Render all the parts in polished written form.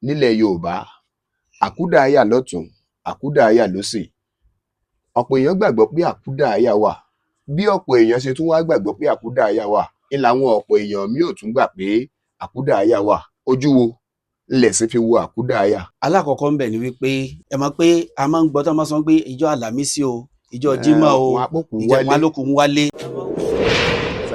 Nílẹ̀ Yorùbá, àkúdàáyà lọ́tùn, àkúdàáyà lósì. Ọ̀pọ̀ èèyàn gbàgbọ́ pé àkúdàáyà wà. Bí ọ̀pọ̀ èèyàn ṣe tún wá gbàgbọ́ pé àkúdàáyà wà ń làwọn ọ̀pọ̀ èèyàn míì ò tún gbà pé àkúdàáyà wà. Ojú wo ńlẹ̀sìn fi wo àkúdàáyà? Alákọ̀ọ́kọ́ ń bẹ̀ ni wípé, ẹ mọ̀ pé a máa ń gbọ́ tó máa sọ pé ìjọ Àlàmísì o, ìjọ Jímọ̀ o, wọn apókù ìjọ wálé. Wọn lókun wálé.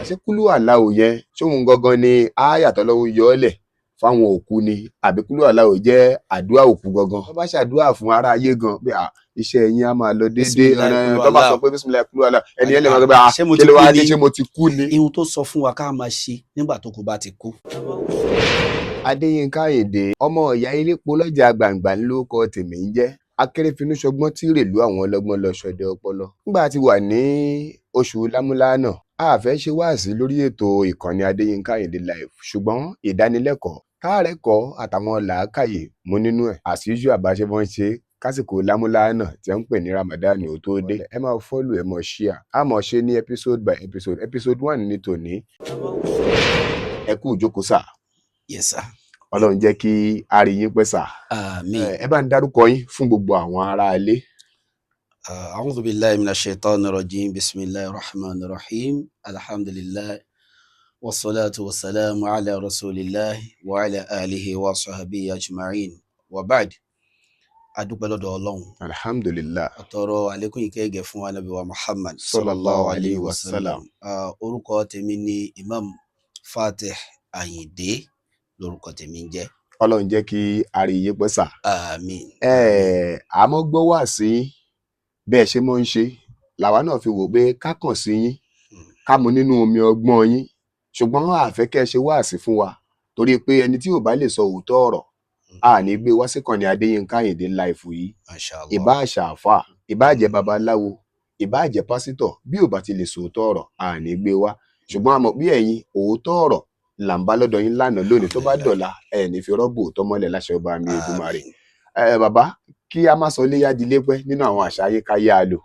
Ṣé kúlú àláò yẹn, ṣóun gangan ni ááyà tọ́lọ́hún yọ ọ́ lẹ̀ fáwọn òkú ni, àbí kúlú àláò jẹ́ àdúrà òkú gangan? Tó bá ṣàdúrà fún ará ayé gan pé à, iṣẹ́ yín á máa lọ déédéé. Bismillah, kúlú Tó bá àlá. sọ pé bísímìlá kúlú àlá, ẹni yẹn lè máa sọ pé à, Ṣé mo kí ti ló kú wá dé? ni? Ṣé mo ti kú ni? Ihun tó sọ fún wa ká máa ṣe nígbà tó kú bá ti kú. Adéyínká Àyìndé, ọmọ ìyá elépo lọ́jà gbàǹgbà lórúkọ tèmi ń jẹ́. Akérèfínúṣọgbọ́n tí rèlú àwọn ọlọ́gbọ́n lọ ṣọdẹ ọpọlọ. Nígbà tí wà ní oṣù lámúlánà, a fẹ́ ṣe wáàsí lórí ètò ìkànnì Adéyínká Àyìndé Live, ṣùgbọ́n ìdánilẹ́kọ̀ọ́ káàrẹ́kọ̀ọ́ àtàwọn làákàyè mú nínú ẹ̀ àṣìṣú àbáṣe wọ́n ṣe kásìkò lámúlánà tí wọ́n ń pè ní Ramadan ò tó dé. Ẹ máa follow, ẹ máa share, a máa ṣe ní episode by episode. Episode 1 ní tòní. Ẹ kú ìjókòó sà. Yes sir. Ọlọ́run jẹ́ kí a rí yín pẹ́ sà. Àmín. Ẹ bá ń dárúkọ yín fún gbogbo àwọn ará ilé. أعوذ بالله من الشيطان الرجيم، بسم الله الرحمن الرحيم، الحمد لله والصلاة والسلام على رسول الله وعلى آله وصحبه أجمعين، وبعد، a dúpẹ́ lọ́dọ̀ Ọlọ́run. Alhamdulillah. Àtọrọ àlékún ìkẹ́ ìgẹ̀ fún Ànábì wa Muhammad. Sallallahu alayhi wa sallam. Orúkọ tèmi ni Imam Fatih Ayinde lórúkọ tèmi ń jẹ́. Ọlọ́run jẹ́ kí a rí yín pẹ́ sà. Àmín. Ẹ àmọ́ gbọ́ wá sí bẹ́ẹ̀ ṣe mọ́ ń ṣe làwa náà fi wò pé ká kàn sí yín, ká mu nínú omi ọgbọ́n yín, ṣùgbọ́n a fẹ́ kẹ́ ẹ ṣe wáàsí fún wa, torí pé ẹni tí ò bá lè sọ òótọ́ ọ̀rọ̀, a ní gbé wá síkànnì Adéyínká Àyìndé Live yìí. Masha Allah. Ìbá àṣà àfà, ìbá jẹ́ babaláwo, ìbá jẹ́ pásítọ̀, bí ò bá ti lè sòótọ́ ọ̀rọ̀, a ní gbé wá. Ṣùgbọ́n a mọ̀ bí ẹ̀yin, òótọ́ ọ̀rọ̀ là ń bá lọ́dọ̀ yín lánàá, lónìí, tó bá dọ̀la, ẹ̀ ní fi rọ́bù òótọ́ mọ́lẹ̀ láṣẹ ọba mi Èdùmàrè. Àmín. Ẹ bàbá, kí a má sọ léyà di lépẹ́ nínú àwọn àṣà ayékáyé a lò.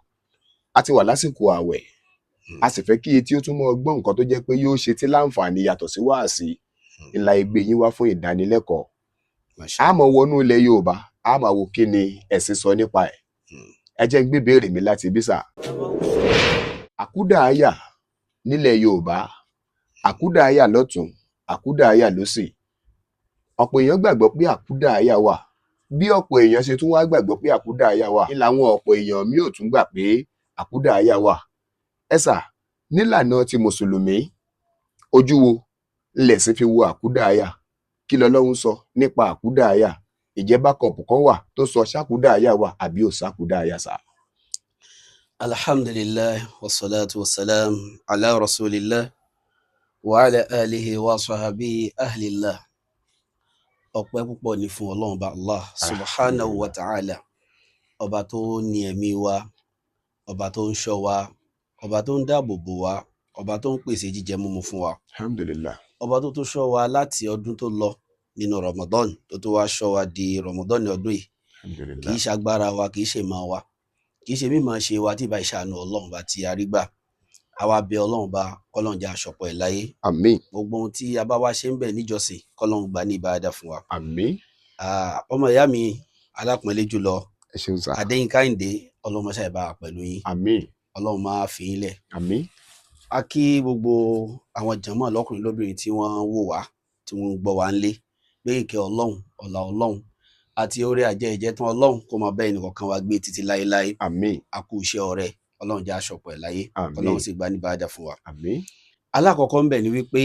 A ti wà lásìkò ààwẹ̀, a sì fẹ́ kí etí ó tún mọ́ gbọ́ nǹkan tó jẹ́ pé yóò ṣe tí láǹfààní yàtọ̀ sí wáàsí ńlá igbe yín wá fún ìdánilẹ́kọ̀ọ́. Masha A mọ̀ wọnú ilẹ̀ Yorùbá, a máa wo kí ni ẹ̀sìn sọ nípa ẹ̀. Ẹ jẹ́ ń gbé béèrè mi láti bí sà. Àkúdàáyà nílẹ̀ Yorùbá, àkúdàáyà lọ́tùn, àkúdàáyà lósì. Ọ̀pọ̀ èèyàn gbàgbọ́ pé àkúdàáyà wà. Bí ọ̀pọ̀ èèyàn ṣe tún wá gbàgbọ́ pé àkúdàáyà wà ní làwọn ọ̀pọ̀ èèyàn míì ò tún gbà pé àkúdàáyà wà. Ẹ sà, nílànà ti mùsùlùmí, ojú wo ńlẹ̀sìn fi wo àkúdàáyà? Kí lọlọ́run sọ nípa àkúdàáyà? Ìjẹ́ backup kan wà tó sọ ṣàkúdàáyà wà àbí ò sákúdàáyà sà? Alhamdulillah, wassalatu wassalam ala rasulillah wa ala alihi wa sahabihi ahlillah. Ọpẹ́ púpọ̀ ni fún Ọlọ́run bá Allah subhanahu wa ta'ala, ọba tó ní ẹ̀mí wa, ọba tó ń ṣọ́ wa, ọba tó ń dáàbò bò wa, ọba tó ń pèsè jíjẹ múmu fún wa, Alhamdulillah. ọba tó tó ṣọ́ wa láti ọdún tó lọ nínú Ramadan, tó tó wá ṣọ́ wa di Ramadan ní ọdún yìí. Kì Alhamdulillah. Í ṣagbára wa, kì í ṣe ìmọ̀ wa, kì í ṣe mímọ̀ ṣe wa, tí ìbá ìṣàánú Ọlọ́run bá ti arí gbà. Àwa bẹ Ọlọ́run bá, kọ́lọ́run jẹ́ àṣọpọ̀ ẹ̀ láyé. Àmín. Gbogbo ohun tí a bá wá ṣe ń bẹ̀ níjọsìn, kọ́lọ́run gbà ní ìbáadà fún wa. Àmín. Ah, ọmọ ìyá mi alápọ̀nlé jùlọ, Ẹ ṣeun sà. Adéyínká Àyìndé, Ọlọ́run máa ṣàìbá wa pẹ̀lú yín. Àmín. Ọlọ́run máa fi yín lẹ̀. Àmín. A kí gbogbo àwọn jànmọ́ lọ́kùnrin lóbìnrin tí wọ́n ń wò wá, tí wọ́n ń gbọ́ wá ńlé, pé ìkẹ́ Ọlọ́run, ọlá Ọlọ́run àti oore àjẹ́ ìjẹ́tán Ọlọ́run kó máa bá ẹnìkọ̀ọ̀kan wa gbé títí láéláé. Àmín. A kú iṣẹ́ ọrẹ, Ọlọ́run jẹ́ àṣọpọ̀ ẹ̀ láyé. Àmín. Ọlọ́run sì gbà ní ìbáadà fún wa. Àmín. Alákọ̀ọ́kọ́ ń bẹ̀ ni wípé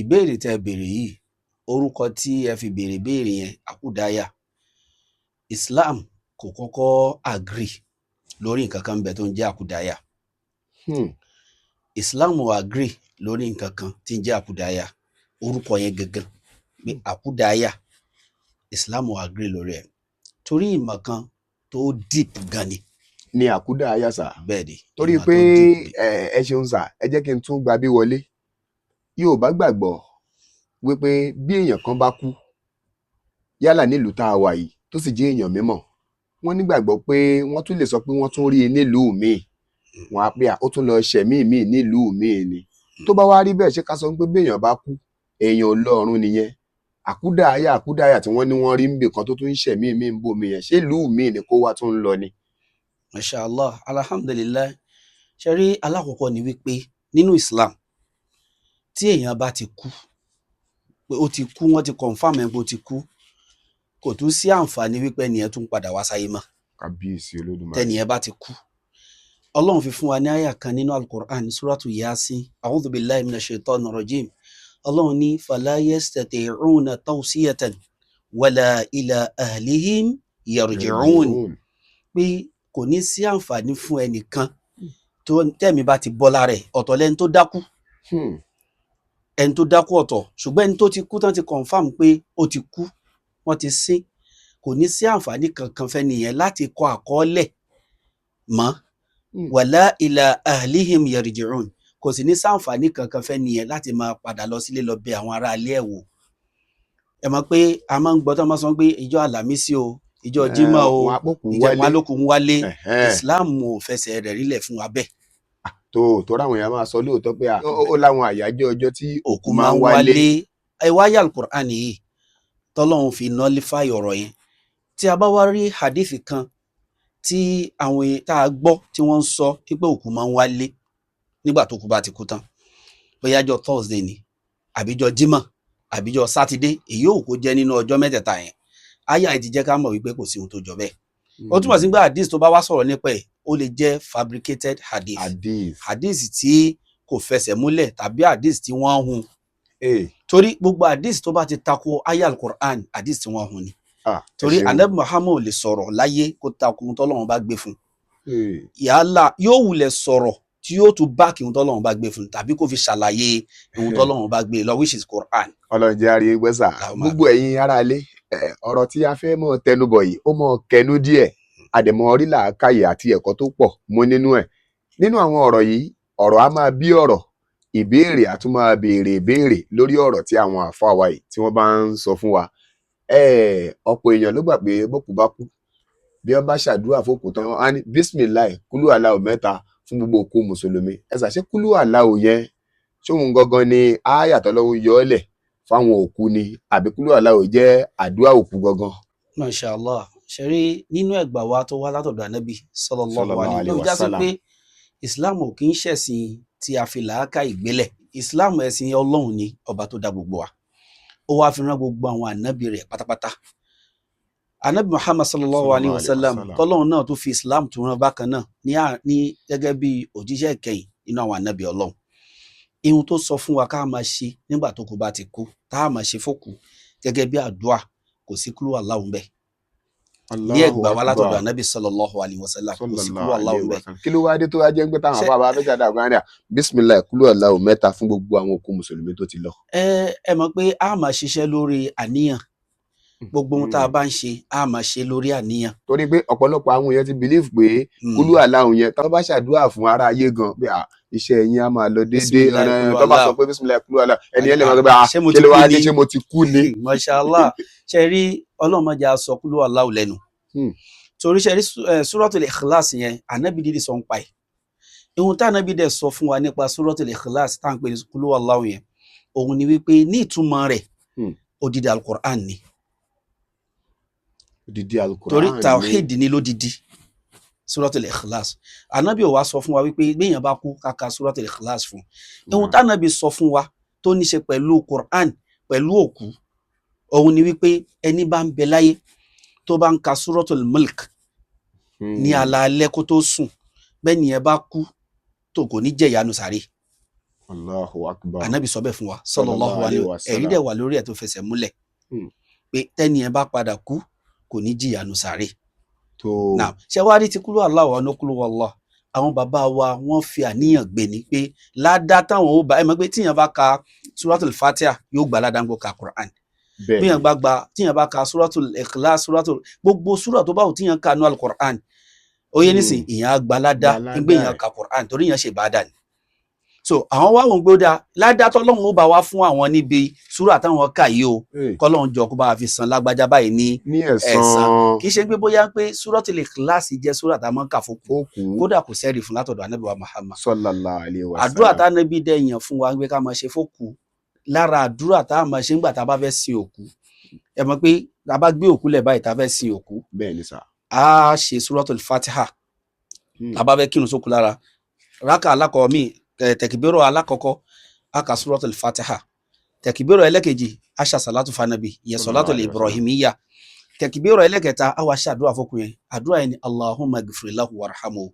ìbéèrè tẹ́ ẹ béèrè yìí, orúkọ tí ẹ fi béèrè béèrè yẹn, àkúdàáyà, Islam kò kọ́kọ́ agree lórí nǹkan kan bẹ̀ tó ń jẹ́ àkúdàáyà. Islam ò agree lórí nǹkan kan tí ń jẹ́ àkúdàáyà, orúkọ yẹn gangan pé àkúdàáyà, Islam ò agree lórí ẹ̀, torí ìmọ̀ kan tó deep gan ni. Ni àkúdàáyà sà? Bẹ́ẹ̀ ni. Torí Ìmọ̀ pé tó deep ni. Ẹ ṣeun sà. Ẹ jẹ́ kí n tún gba bí wọlé. Yorùbá gbàgbọ́ wípé bí èèyàn kan bá kú, yálà nílùú tá a wà yìí, tó sì jẹ́ èèyàn mímọ̀, wọ́n nígbàgbọ́ pé wọ́n tún lè sọ pé wọ́n tún rí i nílùú míì. Wọ́n á pé à, ó tún lọ ṣẹ̀mí míì nílùú míì ni. Tó bá wá rí bẹ́ẹ̀, ṣé ká sọ pé bí èèyàn bá kú, èèyàn ò lọ ọ̀run nìyẹn? Àkúdàáyà àkúdàáyà tí wọ́n ní wọ́n rí ń bì kan tó tún ń ṣẹ̀mí mi ń bò mí yẹn, ṣé ìlú mi ni kó wá tún ń lọ ni? Masha Allah, alhamdulillah. Ṣe rí, alákọ̀ọ́kọ́ ni wípé nínú Islam, tí èèyàn bá ti kú, pé ó ti kú, wọ́n ti confirm ẹ̀ pé ó ti kú, kò tún sí àǹfààní wípé ẹnìyẹn tún padà wá sáyé mọ́. Kábíyèsí Olódùmarè. Tẹnìyẹn bá ti kú, Ọlọ́run fi fún wa ní àyà kan nínú Alukur'an, suratu Yasin, a'udhu billahi minash shaitani rajim. Ọlọ́run ní fala yastati'una tawsiyatan wala ila ahlihim yarji'un, pé kò ní sí àǹfààní fún ẹnìkan tó tẹ̀mí bá ti bọ́ lára ẹ̀. Ọ̀tọ̀ lẹ́ni tó dákú, ẹni tó dákú ọ̀tọ̀, ṣùgbọ́n ẹni tó ti kú tán ti confirm pé ó ti kú, wọ́n ti sin, kò ní sí àǹfààní kankan fẹ́nìyẹn láti kọ àkọọ́lẹ̀ mọ́. Wala ila ahlihim yarji'un, kò sì ní sáǹfààní kankan fẹ́nìyẹn láti máa padà lọ sílé lọ bẹ̀ àwọn ará ilé ẹ̀ wò. Ẹ mọ̀ pé a máa ń gbọ́ tó máa sọ pé ìjọ Àlàmísì o, ìjọ Jímọ̀ o, wọn apókù ìjọ wálé. Wọn lókun wálé. Ẹ̀hẹ́n. Islam ò fẹsẹ̀ rẹ̀ rílẹ̀ fún wa bẹ́ẹ̀. Tó ráwọn èèyàn máa sọ lóòótọ́ pé ó láwọn àyájọ́ ọjọ́ tí òkú máa ń wálé. Ẹ wá yà Alukur'an yìí tọ́lọ́run fi nullify ọ̀rọ̀ yẹn. Tí a bá wá rí hadith kan tí àwọn èèyàn tá a gbọ́ tí wọ́n ń sọ pé òkú máa ń wálé nígbà tó kú bá ti kú tán, bóyá ọjọ́ Thursday ni, àbíjọ́ Jímọ̀, àbíjọ́ Sátidé, èyí ò kó jẹ́ nínú ọjọ́ mẹ́tẹ̀ẹ̀ta yẹn, àyà yìí ti jẹ́ ká mọ̀ wípé kò sí ohun tó jọ bẹ́ẹ̀. Ó túmọ̀ sí pé hadith tó bá wá sọ̀rọ̀ nípa ẹ̀, ó lè jẹ́ fabricated hadith, Hadith. Hadith tí kò fẹsẹ̀ múlẹ̀ tàbí hadith tí wọ́n hun. Torí gbogbo hadith tó bá ti tako aya al-Qur'an, hadith tí wọ́n hun ni. Ah, ẹ Torí ṣeun. Anabi Muhammad ò lè sọ̀rọ̀ láyé kó tako ohun tọ́lọ́run bá gbé fún. Yálà yóò wulẹ̀ sọ̀rọ̀ tí yóò tún bá kí ohun tọ́lọ́run bá gbé fún, tàbí kó fi ṣàlàyé ohun tọ́lọ́run bá gbé lọ, which is Quran. Ọlọ́run jẹ́ àrí gbẹ́sà. Allahumma. Gbogbo ẹ̀yin ará ilé, ọ̀rọ̀ tí a fẹ́ mọ̀ tẹnubọ̀ yìí, ó mọ̀ kẹnu díẹ̀, àdẹ̀mọ́ orí làákàyè àti ẹ̀kọ́ tó pọ̀ mú nínú ẹ̀. Nínú àwọn ọ̀rọ̀ yìí, ọ̀rọ̀ á máa bí ọ̀rọ̀ ìbéèrè, á tún máa béèrè ìbéèrè lórí ọ̀rọ̀ tí àwọn àfáà wa yìí tí wọ́n bá ń sọ fún wa. Ọ̀pọ̀ èèyàn ló gbà pé bókú bá kú, bí wọ́n bá ṣàdúrà fókù tán, wọ́n á ní bismillahi kúlú aláwọ̀ mẹ́ta fún gbogbo òkú mùsùlùmí. Ẹ ṣàṣẹ kúlú aláwọ̀ yẹn, ṣóun gangan ni ááyà tọ́lọ́hun yọ ọ́ lẹ̀ fáwọn òkú ni, àbí kúlú aláwọ̀ jẹ́ àdúrà òkú gangan? Masha Allah. Ṣe rí, nínú ẹgbà wa tó wá látọ̀dọ̀ Anabi sallallahu Sallallahu alaihi alaihi ló fi já sí wasallam. pé Islam ò kí ń ṣẹ̀sìn tí a fi làákà ìgbélẹ̀. Islam ẹ̀sìn Ọlọ́run ni, ọba tó dá gbogbo wa, ó wá fi rán gbogbo àwọn ànábì rẹ̀ pátápátá. Anabi Muhammad sallallahu alayhi wa sallam, tọ́lọ́run náà tó fi Islam tó rán bákan náà ní gẹ́gẹ́ bí òjíṣẹ́ ìkẹyìn nínú àwọn ànábì Ọlọ́run, ihun tó sọ fún wa ká máa ṣe nígbà tó kú bá ti kú, tá a máa ṣe fókù gẹ́gẹ́ bí àdúà, kò sí kúlú Allahu ńbẹ̀. Ní ẹgbàá wa látọ̀dọ̀ anabi sallallahu alayhi wa sallam, kò sí kúlú Allahu ńbẹ̀. Kí ló wá dé tó wá jẹ́ pé táwọn afáàbá fẹ́ ṣàdá àgbà ní bisimilayi kúlú Allahu mẹ́ta fún gbogbo àwọn òkú mùsùlùmí tó ti lọ? Ẹ mọ̀ pé a máa ṣiṣẹ́ lórí àníyàn. Gbogbo ohun tá a bá ń ṣe, a máa ṣe lórí àníyàn. Torí pé ọ̀pọ̀lọpọ̀ àwọn èèyàn ti believe pé kúlú Allahu yẹn, tó bá ṣàdúrà fún ara ayé gan pé iṣẹ́ yín á máa lọ déédéé, tó bá sọ pé bisimilayi kúlú Allahu, ẹni yẹn lè máa sọ pé kí ló wá dé, ṣé mo ti kú ni? Masha Allah. Ṣe rí, Ọlọ́run má jẹ́ a sọ kúlú Allahu lẹ́nu. Torí ṣe rí, Suratul Ikhlas yẹn, ànábì dídì sọ ń pa ẹ̀. Ihun tá ànábì dẹ̀ sọ fún wa nípa Suratul Ikhlas tá à ń pè ní kúlú Allahu yẹn, òun ni wípé ní ìtumọ̀ rẹ̀, odidi Al-Qur'an ni. Odidi Al-Qur'an. Torí tawhid ni lódidi Suratul Ikhlas. Ànábì ò wá sọ fún wa wípé béèyàn bá kú, ká ka Suratul Ikhlas fún. Ihun tá ànábì sọ fún wa tó ní ṣe pẹ̀lú Qur'an pẹ̀lú òkú, òun ni wípé ẹni bá ń bẹ láyé tó bá ń ka Suratul Mulk ní alaalẹ́ kó tó sùn, bẹ́ẹ̀ ni ẹ bá kú tó, kò ní jẹ́ ìyanu sáré. Allahu akbar. Ànábì sọ bẹ́ẹ̀ fún wa sallallahu alaihi wa sallam. Ẹ̀rí dẹ̀ wà lórí ẹ̀ tó fẹsẹ̀ múlẹ̀ pé tẹ́ni ẹ bá padà kú, kò ní jìyànú sáré. Náà ṣé wàá rí ti kúlú Allahu ọ̀nà kúlú wallah, àwọn bàbá wa wọ́n fi àníyàn gbé ni pé ládá táwọn ó bá ẹ mọ̀ pé tíyàn bá ka Suratul Fatiha, yóò gbà ládàá ń gbọ́ ka Quran. Bíyàn bá gba, tíyàn bá ka Suratul Ikhlas, suratul gbogbo sura tó bá wù tíyàn ka nu al-Quran, ó yẹ nísìn, ìyàn á gba ládá gbé ìyàn ka Quran, torí ìyàn ṣe ìbádà ni. So àwọn wá wọn gbódà ládá tọ́lọ́run ó bá wá fún àwọn níbi sura táwọn kà yìí o, kọ́lọ́run jọ kó bá fi san lágbájá báyìí ní ẹ̀san. Kì í ṣe pé bóyá pé Suratul Ikhlas jẹ́ sura tá a máa ń kà fókù. Kódà kò sẹ́rì fún látọ̀dọ̀ Ànábì wa Muhammad sallallahu alaihi wasallam. Àdúrà tánábì dẹ̀ yàn fún wa pé ká máa ṣe fókù, lára àdúrà tá a máa ṣe ńgbà tá a bá fẹ́ sin òkú. Ẹ mọ̀ pé tá a bá gbé òkú lẹ̀ báyìí, tá a fẹ́ sin òkú, Bẹ́ẹ̀ ni sà. a ṣe Suratul Fatiha. Tá a bá fẹ́ kírun sókú lára, rákà alákọ̀ọ́ mi, tẹ̀kìbérò alákọ̀ọ́kọ́, a kà Suratul Fatiha. Tẹ̀kìbérò ẹlẹ́kejì, a ṣe àsàlátù fanabi, ìyẹn Sallallahu Solatul alayhi wa sallam. Ibrahimiyya. Tẹ̀kìbérò ẹlẹ́kẹta, a wá ṣe àdúrà fókun yẹn. Àdúrà yẹn ni Allahumma gfir lahu warhamhu.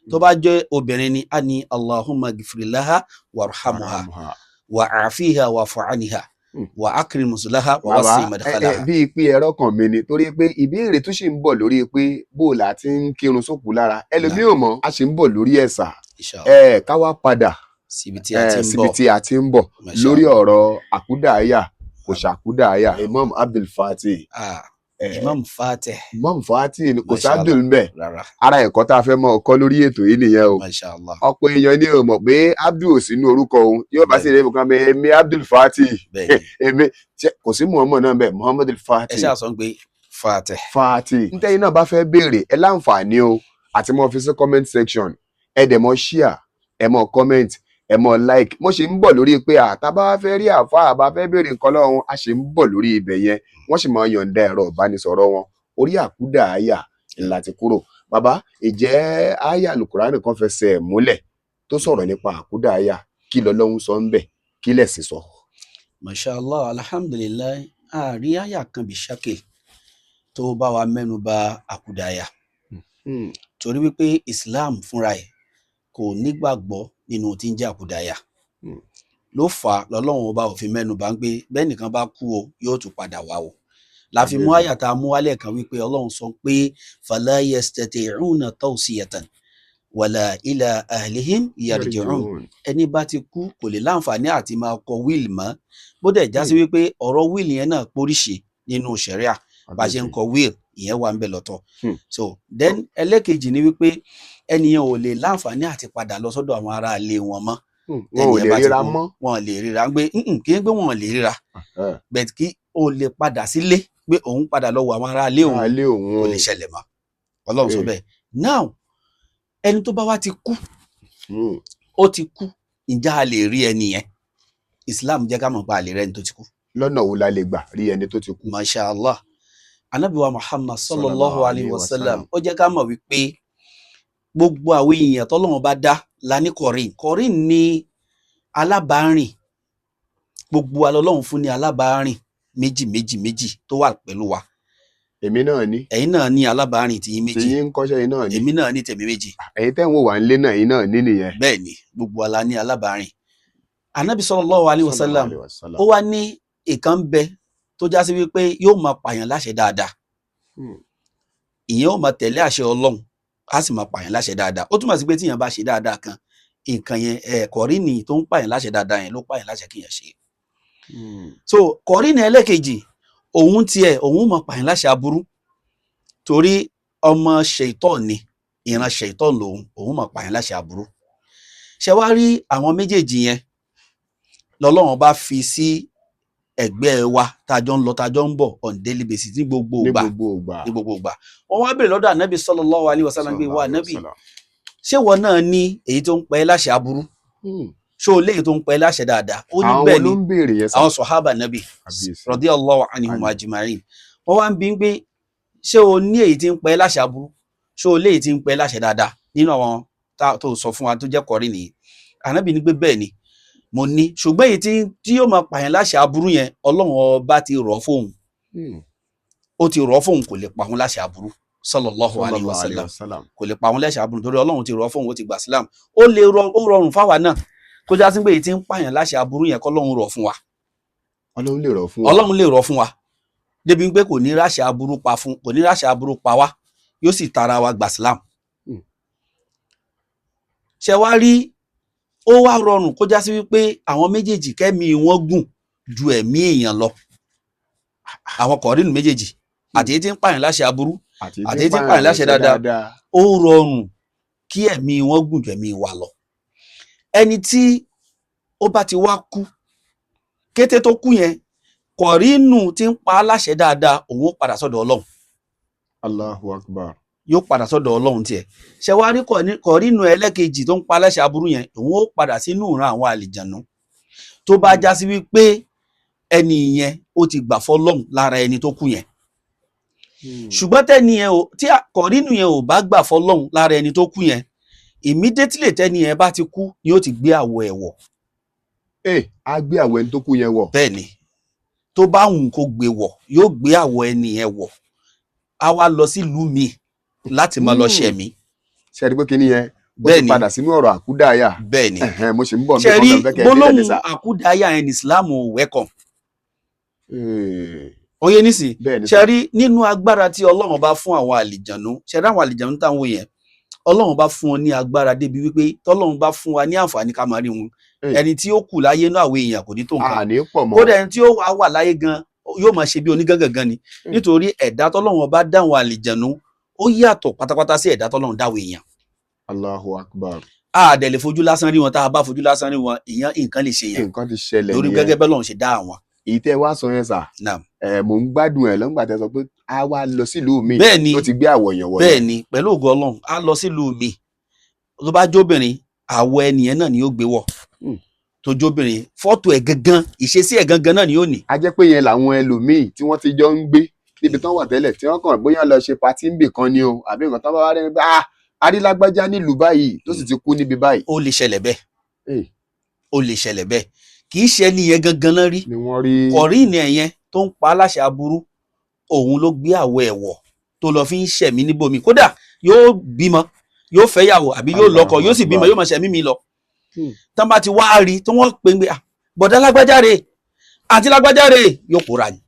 Tó bá jẹ́ obìnrin ni, a ní Allahumma gfir laha warhamha Warhamha. wa afiha wa fa'aniha wa akrim nuzulaha wa Bàbá, wasi ẹ madkhalaha. Bíi pé ẹ̀rọ kan mi ni, torí pé ìbéèrè tó ṣì ń bọ̀ lórí pé bó o là ti ń kírun sókù lára, ẹlòmíì ò mọ̀, a ṣì ń bọ̀ lórí ẹ̀sà. Inshallah. Ẹ ká wá padà síbi tí a ti ń síbi bọ̀. tí a ti ń bọ̀ Masha lórí Allah. ọ̀rọ̀ àkúdàáyà, kò ṣàkúdàáyà, Imam Abdul Fatih. Ah, Imam Fatih. Imam Fatih ni, kò Masha sábdùl Allah. ń bẹ̀. Rárá. Ara ẹ̀kọ́ tá a fẹ́ mọ́ ọkọ́ lórí ètò yìí nìyẹn o. Masha Allah. Ọ̀pọ̀ èèyàn ni ò mọ̀ pé Abdul ò sínú orúkọ òun, yóò bá sì lè fún mi, èmi Abdul Fatih. Bẹ́ẹ̀ni. Èmi kò sí Muhammad náà bẹ́ẹ̀, Muhammad Ẹ Fatih. ṣáà sọ pé Fatih. Fatih. Ntẹ́yìn náà bá fẹ́ béèrè, ẹ láǹfààní o àti mọ́ fi sí comment section. Ẹ dẹ̀ mọ́ share, ẹ mọ́ comment, ẹ mọ́ like. Mo ṣì ń bọ̀ lórí pé àtàbá fẹ́ rí àfa, àbá fẹ́ béèrè nǹkan lọ́wọ́ wọn, a ṣì ń bọ̀ lórí ibẹ̀ yẹn. Wọ́n sì máa yọ̀ǹda ẹ̀rọ ìbánisọ̀rọ̀ wọn. Orí àkúdà àyà ńlá ti kúrò. Bàbá, ìjẹ́ àyà Àlùkùránì kan fẹsẹ̀ múlẹ̀ tó sọ̀rọ̀ nípa àkúdà àyà? Kí lọ́lọ́hun sọ ń bẹ̀? Kí lẹ̀sìn sọ? Masha Allah, alhamdulillah, àárí àyà kan bí ṣákè tó bá wa mẹ́nu bà àkúdàáyà, torí wípé Islam fúnra ẹ̀ kò nígbàgbọ́ nínú tí ń jẹ́ àkúdàáyà. Ló fà á lọ́lọ́run ọba ò fi mẹ́nu bà ń pé bẹ́ẹ̀ nìkan bá kú o, yóò tún padà wá o. La fi mú àyà tá a mú wálẹ̀ kan wípé Ọlọ́run sọ pé fala yastati'una tawsiyatan wala ila ahlihim yarji'un. Ẹni bá ti kú kò lè láǹfààní àti máa kọ will mọ́. Bó dẹ̀ já sí wípé ọ̀rọ̀ will yẹn náà póríṣi nínú ṣẹ̀ríà, bá a ṣe ń kọ will ìyẹn wà ń bẹ lọ́tọ̀. So then, ẹlẹ́kejì ni wípé ẹnìyẹn ò lè láǹfààní àti padà lọ sọ́dọ̀ àwọn ará ilé wọn mọ́. Wọn ò Tẹ́nìyẹn lè bá ti ríra kú, mọ́. Wọn ò lè ríra gbé, kì í gbé, wọn ò lè ríra, but kí o lè padà sílé pé òun padà lọ wo àwọn ará ilé òun, Alẹ́ òun kò lè ṣẹlẹ̀ mọ́. Ọlọ́run sọ bẹ́ẹ̀. Now, ẹni tó bá wá ti kú, ó ti kú, ǹjẹ́ a lè rí ẹni yẹn? Islam jẹ́ ká mọ̀ pé a lè rí ẹni tó ti kú. Lọ́nà wo la lè gbà rí ẹni tó ti kú? Masha Allah, Anabi wa Muhammad sallallahu alayhi wa sallam, ó jẹ́ ká mọ̀ wípé gbogbo àwọn èèyàn tọ́lọ́run bá dá la ní kọrin. Kọrin ní alábàárìn. Gbogbo wa lọ́lọ́run fún ní alábàárìn méjì méjì méjì tó wà pẹ̀lú wa. Èmi náà ní. Ẹ̀yin náà ní alábàárìn tiyín méjì. Tiyín ń kọ́ṣẹ́ yín náà ní. Èmi náà ní tèmi méjì. Ẹ̀yin tẹ́ ń wò wá ń lé náà, ẹ̀yin náà ní nìyẹn. Bẹ́ẹ̀ ni, gbogbo wa la ní alábàárìn. Anabi sallallahu alayhi wa sallam, Sallallahu alayhi wa sallam. ó wá ní ìkan ń bẹ tó já sí wípé yóò máa pààyàn láṣẹ dáadáa. Ìyẹn ó máa tẹ̀lé àṣẹ Ọlọ́run, á sì máa pààyàn láṣẹ dáadáa. Ó túmọ̀ sí pé tíyẹn bá ṣe dáadáa kan, nǹkan yẹn, ẹ kọ̀rínì tó ń pààyàn láṣẹ dáadáa yẹn ló pààyàn láṣẹ kíyàn ṣe. So kọ̀rínì ẹlẹ́kejì, òun tiẹ̀, òun máa pààyàn láṣẹ aburú, torí ọmọ ṣèitọ́ ni, ìran ṣèitọ́ lòun, òun máa pààyàn láṣẹ aburú. Ṣe wá rí àwọn méjèèjì yẹn lọ́lọ́run bá fi sí ẹ̀gbẹ́ wa, tá a jọ ń lọ, tá a jọ ń bọ̀ on daily basis, ní gbogbo Ní ìgbà. gbogbo ìgbà. Ní gbogbo ìgbà. Wọ́n wá béèrè lọ́dọ̀ Ànábì sallallahu alaihi wasallam pé, Sallallahu wà alayhi wa Ànábì, sallam. ṣé wọn náà ní èyí tó ń pẹ́ láṣẹ aburú? Ṣé o léyìí tó ń pẹ́ láṣẹ dáadáa? Ó ní Àwọn bẹ́ẹ̀ wo ni. ló ń béèrè yẹn sá? Àwọn sọ̀hábà Nàbì Kábíyèsí. radiyallahu anhum Àmín. ajma'in. Wọ́n wá ń bi pé, ṣé o ní èyí tí ń pẹ́ láṣẹ aburú? Ṣé o léyìí tí ń pẹ́ láṣẹ dáadáa nínú àwọn tó sọ fún wa tó jẹ́ kọrí nìyí? Ànábì ní pé bẹ́ẹ̀ ni, mo ní, ṣùgbọ́n èyí tí yóò máa pààyàn láṣẹ aburú yẹn, Ọlọ́run Ọba ti rọ̀ fóun. Ó ti rọ̀ fóun, kò lè pa òun láṣẹ aburú, sallallahu alayhi wa Sallallahu alayhi sallam. wa sallam. Kò lè pa òun láṣẹ aburú torí Ọlọ́run ti rọ̀ fóun, ó ti gbà sílám. Ó lè rọ, ó rọrùn fáwa náà kó já sí pé èyí tí ń pààyàn láṣẹ aburú yẹn, kọ́lọ́run rọ̀ fún wa. Ọlọ́run lè rọ̀ fún wa. Ọlọ́run lè rọ̀ fún wa débi pé kò ní ráṣẹ aburú pa fún, kò ní ráṣẹ aburú pa wá, yóò sì tara wa gbà sílám. Ṣe wá rí, ó wá rọrùn kó já sí wípé àwọn méjèèjì kẹ́mi wọn gùn ju ẹ̀mí èèyàn lọ, àwọn kọ̀ọ̀rínù méjèèjì, àti èyí tí ń pààyàn láṣẹ aburú àti àti tí ń pààyàn láṣẹ dáadáa. Ó rọrùn kí ẹ̀mí wọn gùn ju ẹ̀mí wa lọ. Ẹni tí ó bá ti wá kú, kété tó kú yẹn, kọ̀rínù tí ń pa á láṣẹ dáadáa, òun ó padà sọ́dọ̀ Ọlọ́run. Allahu akbar. Yóò padà sọ́dọ̀ Ọlọ́run tiẹ̀. Ṣe wá rí kọ̀rínù ẹlẹ́kejì tó ń pa á láṣẹ aburú yẹn, òun ó padà sínú ìran àwọn àlìjànú, tó bá já sí wípé Ẹni yẹn ó ti gbà fọ́lọ́hun lára ẹni tó kú yẹn. Ṣùgbọ́n tẹ́ni yẹn ò tí kọ̀rínù yẹn ò bá gbà fọ́lọ́hun lára ẹni tó kú yẹn, immediately tẹ́ni yẹn bá ti kú ni ó ti gbé àwọ̀ ẹ̀ wọ̀. Ẹ á gbé àwọ̀ ẹni tó kú yẹn wọ̀. Bẹ́ẹ̀ ni, tó bá wù kó gbé wọ̀, yóò gbé àwọ̀ ẹni yẹn wọ̀, á wá lọ sílùú mi láti máa lọ ṣẹ̀mí. Ṣe é rí pé kinní yẹn ó ti Bẹ́ẹ̀ ni. padà sínú ọ̀rọ̀ àkúdàáyà? Bẹ́ẹ̀ ni. Ẹ̀hẹ́n, mo sì ń bọ̀ Ṣe rí níbi kan fẹ́ kẹ́ ẹ délẹ̀ gbólóhùn ní sà. àkúdàáyà yẹn ní Islam ò welcome. Ó yé nísìn? Bẹ́ẹ̀ ni Ṣe sà. rí nínú agbára tí Ọlọ́run bá fún àwọn àlìjànú, ṣe rí àwọn àlìjànú táwọn yẹn, Ọlọ́run bá fún wọn ní agbára débi wípé tọ́lọ́run bá fún wa ní àǹfààní ká máa rí wọn, ẹni tí ó kù láyé náà àwọn èèyàn kò ní tó nǹkan. Àní pọ̀ mọ́. Kódà ẹni tí ó wà wà láyé gan yóò máa ṣe bí onígangangan ni, nítorí ẹ̀dá tọ́lọ́run bá dáwọn àlìjànú ó yàtọ̀ pátápátá sí ẹ̀dá tọ́lọ́run dáwọn èèyàn. Allahu Akbar. A dẹ̀ lè fojú lásán rí wọn. Tá a bá fojú lásán rí wọn, èèyàn nǹkan lè ṣe yàn. Nǹkan ti ṣẹlẹ̀ Lórí nìyẹn. gẹ́gẹ́ bẹ́ẹ̀ lọ́run ṣe dá àwọn. Èyí tẹ́ ẹ wá sọ yẹn sà, ẹ mò ń gbádùn ẹ lọ́ngbà tẹ́ sọ pé a wá lọ sílùú mi Bẹ́ẹ̀ ni. tó ti gbé àwọ̀ yẹn wọ̀ Bẹ́ẹ̀ yẹn. ni, pẹ̀lú ògo Ọlọ́run, á lọ sílùú mi. Tó bá jóbìnrin, àwọ̀ ẹnìyẹn náà ni yóò gbé wọ̀. Tó jóbìnrin, fọ́tò ẹ̀ gangan, ìṣesí ẹ̀ gangan náà ni yóò ní. A jẹ́ pé yẹn làwọn ẹlòmíì tí wọ́n ti jọ ń gbé níbi tán wà tẹ́lẹ̀, tí wọ́n kàn bóyá lọ ṣe party ń bì kan ni o, àbí nǹkan tán bá wá rí ni pé, ah, arílágbájá nílùú báyìí tó sì ti kú níbi báyìí. Ó lè ṣẹlẹ̀ bẹ́ẹ̀. Ó lè ṣẹlẹ̀ bẹ́ẹ̀. Kì í ṣe ẹni yẹn gangan náà rí. Ni wọ́n rí. Kọ̀rínì ẹ̀ yẹn tó ń pa aláṣẹ aburú, òun ló gbé àwọ̀ ẹ̀ wọ̀ tó lọ fi ń ṣẹ̀mí níbòmí. Kódà yóò bímọ, yóò fẹ́yàwó àbí yóò lọ́kọ, yóò sì bímọ, yóò máa ṣẹ̀mí mi lọ. Tán bá ti wá rí tí wọ́n pè ń gbé, "Ah, bọ̀dá lágbájá rè, àti lágbájá rè," yóò pòórá ni.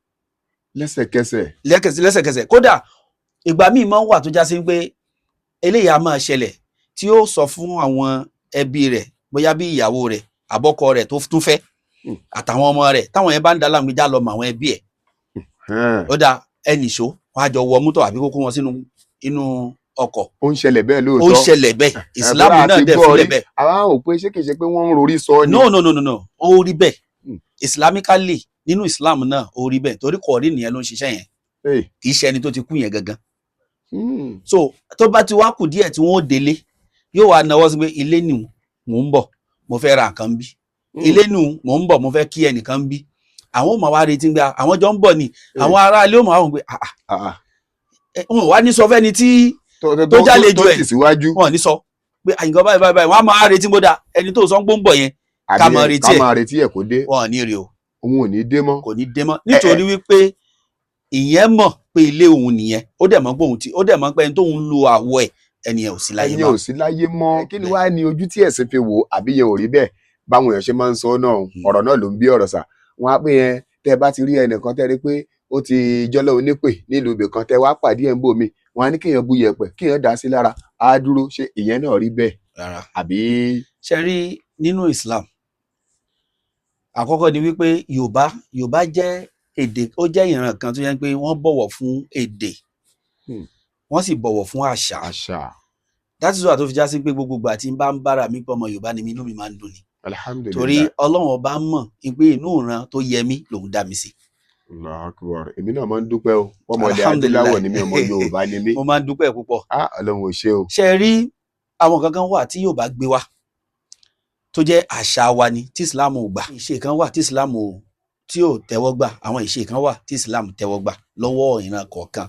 Lẹ́sẹ̀kẹsẹ̀. Lẹ́sẹ̀kẹsẹ̀. Kódà ìgbà míì máa ń wà tó já sí pé eléyìí á máa ṣẹlẹ̀ tí ó sọ fún àwọn ẹbí rẹ̀, bóyá bí ìyàwó rẹ̀ àbọ́kọ rẹ̀ tó tún fẹ́ àtàwọn ọmọ rẹ̀, táwọn yẹn bá ń da láàmú, já lọ mọ àwọn ẹbí ẹ̀. Ó dáa, ẹnì ṣó wọn á jọ wọ mọ́tò àbí kókó wọn sínú inú ọkọ̀. Ó ń ṣẹlẹ̀ bẹ́ẹ̀ Ó ń lóòótọ́. ṣẹlẹ̀ bẹ́ẹ̀. Ìsìlámù Bóyá náà a ti dẹ̀ gbọ́ fílẹ̀ rí. bẹ́ẹ̀. Àwa ò pé ṣé kìí ṣe pé wọ́n ń rorí sọ ni. No, no, no, no, no, ó rí bẹ́ẹ̀. Islamically, nínú Islam náà, ó rí bẹ́ẹ̀, torí kọ̀ọ̀rí nìyẹn ló ń ṣiṣẹ́ yẹn, kì í ṣe ẹni tó ti kú yẹn gangan. So tó bá ti wá kù díẹ̀ tí wọ́n ó délé, yóò wá náwó sí pé, "Ilé nù, mò ń bọ̀, mo fẹ́ ra nǹkan bí. Ilé nù, mò ń bọ̀, mo fẹ́ kí ẹnìkan bí." Àwọn ò máa wá retí pé àwọn jọ ń bọ̀ ni. Àwọn aráalé ò máa wọ̀ pé, "Ah, ah." Ah, ah. Wọn ò wá ní sọ fẹ́ni tí tó jálejò tó ẹ̀. tì síwájú. Wọn ò ní sọ pé àyìnkan báyìí báyìí báyìí. Wọn á máa retí bódà ẹni tó sọ ń gbó ń bọ̀ yẹn, ká Àbí máa retí ká ẹ̀. máa retí ẹ̀ kó dé. Wọn ò ní rí o. Òun ò ní dé mọ́. Kò ní dé mọ́, nítorí wípé ìyẹn mọ̀ pé ilé òun nìyẹn. Ó dẹ̀ mọ̀ pé òun ti, ó dẹ̀ mọ̀ pé ẹni tóun lo àwọ̀ ẹ̀, ẹni yẹn ò sí láyé Ẹni mọ́. ò sí láyé mọ́. Kí ni wàá ní ojú tí ẹ̀sìn fi wò? Àbí yẹn ò rí bẹ́ẹ̀ báwọn èèyàn ṣe máa ń sọ náà? Ọ̀rọ̀ náà ló ń bí ọ̀rọ̀ sà. Wọ́n á pè yẹn, tẹ́ ẹ bá ti rí ẹnìkan tẹ́ rí pé ó ti jọ́lọ́ onípè nílùú ibì kan, tẹ́ wá pàdé ẹ̀ ń bò mí, wọ́n á ní kéèyàn bu yẹ̀pẹ̀, kéèyàn dà á sí lára, á dúró. Ṣé ìyẹn náà rí bẹ́ẹ̀? Rárá. Àbí? Ṣe rí nínú Islam, àkọ́kọ́ ni wípé Yorùbá jẹ́ èdè, ó jẹ́ ìran kan tó yẹ pé wọ́n bọ̀wọ̀ fún èdè, wọ́n sì bọ̀wọ̀ fún àṣà. Àṣà. That is why tó fi já sí pé gbogbo ìgbà tí n bá ń bára mi pé ọmọ Yorùbá ni mí, inú mi máa ń dùn ni. Alhamdulillahi. Torí Ọlọ́run Ọba mọ̀ pé inú ìran tó yẹ mí lòun dá mi sí. Allahu Akbar. Èmi náà máa ń dúpẹ́ o, ọmọdé Alhamdulillah. adúláwọ̀ ni mí, ọmọ Yorùbá ni mí. Mo máa ń dúpẹ́ púpọ̀. Ah, Ọlọ́run ò ṣe o. Ṣe rí àwọn kankan wà tí Yorùbá gbé wá tó jẹ́ àṣà wa ni tí Islam ò gbà. Ìṣe kan wà tí Islam ò tí ò tẹ́wọ́ gbà, àwọn ìṣe kan wà tí Islam tẹ́wọ́ gbà lọ́wọ́ ìran kọ̀ọ̀kan.